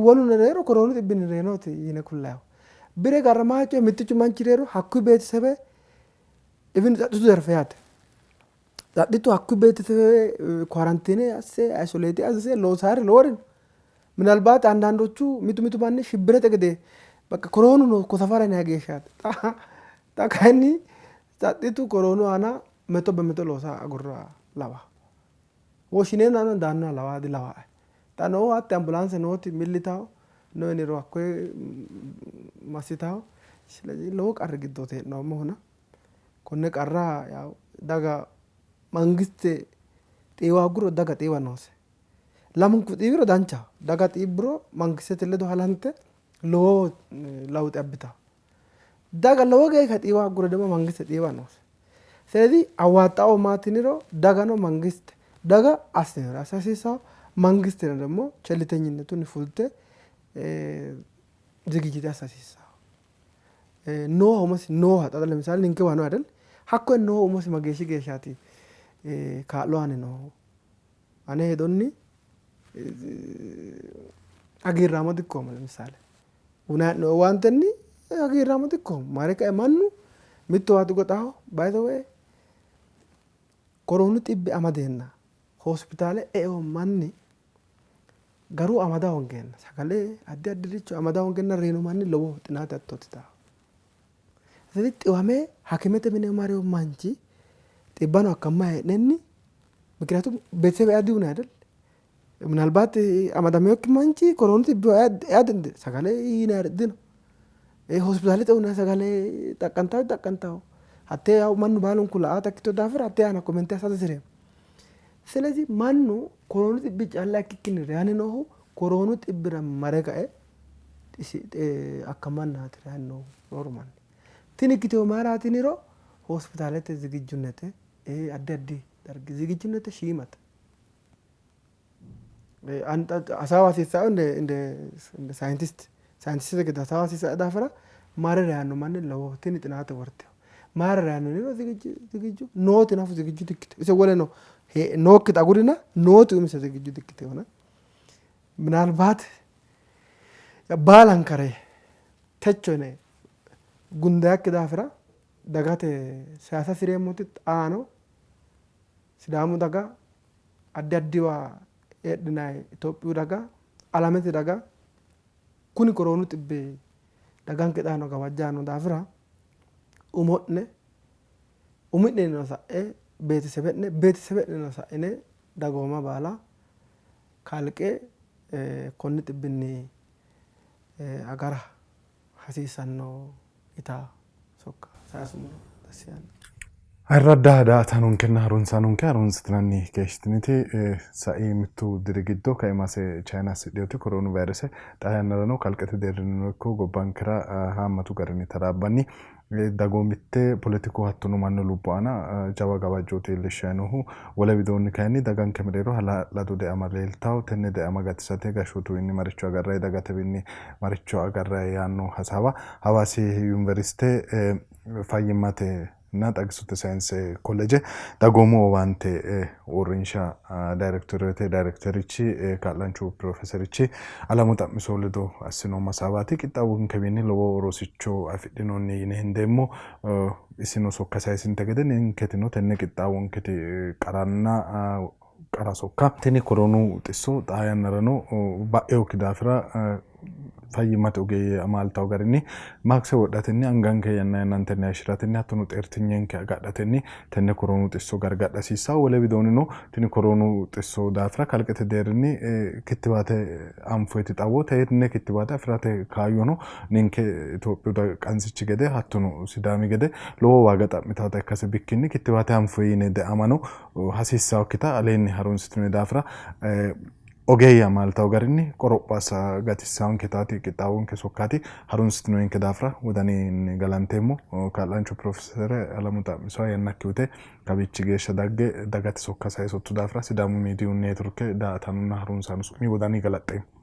Woluno reyiro koroonu xibbinni reyinooti yine kullayihu. Bire garramaho coyi mittichu manchi reyiro hakkuyi beetesebe even tsaxxitu zerfe yaate. Tsaxxitu hakkuyi beetesebe quarantine asse isolate asse loosaari lowori no. ምናልባት አንዳንዶቹ mitu mitu manni shibbirete gede በቃ koroonu no ko safara yinayi geeshshaati. Xa kayinni tsaxxitu koroonu aana meto bemeto loosa agurroha lawawo. Woshshineennano daannoha lawaa dilawaae. Xa noohu hatte ambulaanse nooti milli yitawo no yiniro hakkoye massitawo. ስለዚህ lowo qarri giddooti hee'noommohuna konne qarra yaw daga mangiste xiiwa hogguro daga xiiwa noose. Lamunku xiiwiro danchaho. Daga xiibburo mangistete ledo halante lowo lawuxe abbitawo. Daga lowo geeshsha xiiwa hogguro ደግሞ mangiste xiiwa noose. ስለዚህ አዋጣው maati yiniro dagano mangiste daga assitinore assa hasiissawo mangisteno ደግሞ ቸልተኝነቱን fulte zigijite assa hasiissawo. Nooha umosi nooha xa ለምሳሌ ninkewa no አይደል hakkoye noohu umosi mageeshshi geeshshaati kaa'lo aanni noohu? Ane hedonni hagiirraamo dikkoommo ለምሳሌ uyinayi hee'noyi owaantenni hagiirraamo dikkoommo. Mare kae mannu mittowa digoxawo by the way koroonu xibbi amadeenna hospitaale e'ewo manni garu amada hoongeenna sagale addi addiricho amada hoongeenna reyino manni lowoho xinaate hattooti tawo. ስለዚህ xiwame hakimete mine marewo manchi xibbano akkammayi hee'nenni ምክንያቱም ቤተሰብ ea diuyinayi አይደል ምናልባት amadamewokki manchi koroonu xibbiwa ea sagale yinayiri dino. Hospitaalete uyinayi sagale xaqqantawo dixaqqantawo hattee yaw mannu baalunku la''aata ikkitewo daafira hattee aana comment assa dihasireemmo. ስለዚህ mannu koroonu xibbi calla ikkikkinni reyanni noohu koroonu xibbira mare kae akkamannaati reyanni noohu rooru manni. Tini ikkitewo mayiraati yiniro hospitaalete zigijjunnete addi addi dargi zigijjunnete shiimate. Hasaawa hasiissayo እንደ scientist sayintistete gede hasaawa hasiissayo daafira mare reyanno manni lowoho tini xinaate wortewo. Mayira reyanno yiniro zigijju nooti nafu zigijju dikkitewo. Ise woleno nookkita agurina nooti umise zigijju dikkitewona ምናልባት baalankare techo yine gundayikki daafira dagate sayisa hasireemmoti xaano Sidaamu daga, addi addiwa heedhinayi Itophiyu daga, alamete daga kuni koroonu xibbi daganke xaano gawajjaano daafira umo'ne umi'nennino sa'e beetesebe'ne beetesebe'neno sa'ine dagooma baala kalqe konni xibbinni agara hasiissanno yitaa sokka sayisummoro dassi yaanno. Ayirradda daa''ataanonkenna harunsaanonke harunsitinanni keeshshitiniti sai mittu diri giddo kaimase Chayina assidhinoti koroonu vayirese xaa yannarano kalqete deerrinnino ikko gobbankera haammatu garinni taraabbanni dagoomitte poletiku hattono mannu lubbo aana jawa gawajjooti iillishshanni noohu. Wole widoonni kayinni daganke mereero hala'lado deama leeltawo. Tenne deama gatisate gashshootuwiinni maricho agarrayi, dagatewiinni maricho agarrayi yaanno hasaawa Hawaasi Yuniversite fayyimmate na xagisote sayinse kolleeje dagoomu owaante uurrinsha dayirektoreete dayirekterichi kaa'laanchu pirofeeserichi Alamu Xa'miso ledo assinoommo hasaawaati. Qixxaawonkewiinni lowo rosicho afidhinoonni yine hendeemmo. Isino sokka sayisinte gede ninketino tenne qixxaawonketi qaranna qara sokka tini koroonu xisso xaa yannarano ba'inokki daafira fayyimmate ogeeyye amaaltawo garinni maakse wodhatenni anganke yanna yannantenni hayishshiratenni hattono xeertinyenke agadhatenni tenne koroonu xisso gargadha hasiissanno. Wole widoonnino tini koroonu xisso daafira kalqete deerrinni kittiwaate anfoyiti xawo tenne kittiwaate afi'rate kaayyono ninke Itophiyu qansichi gede hattono Sidaami gede lowo waaga xa'mitawota ikkase bikkinni kittiwaate anfoyi yine deamano hasiissannokkita aleenni harunsitino daafira ogeeyye amaaltawo garinni qoropho assa gatissawonketaati qixxaawonke sokkaati. Harunsitinoyinke daafira wodaninni galanteemmo. Kaa'laanchu Pirofeesere Alamu Xa'misoha yannakki uyite kawiichi geeshsha dagge dagate sokka sayisotto daafira Sidaamu Miidiyu Neetworke daa''ataanonna harunsaano su'mi wodaninni galaxxeemmo.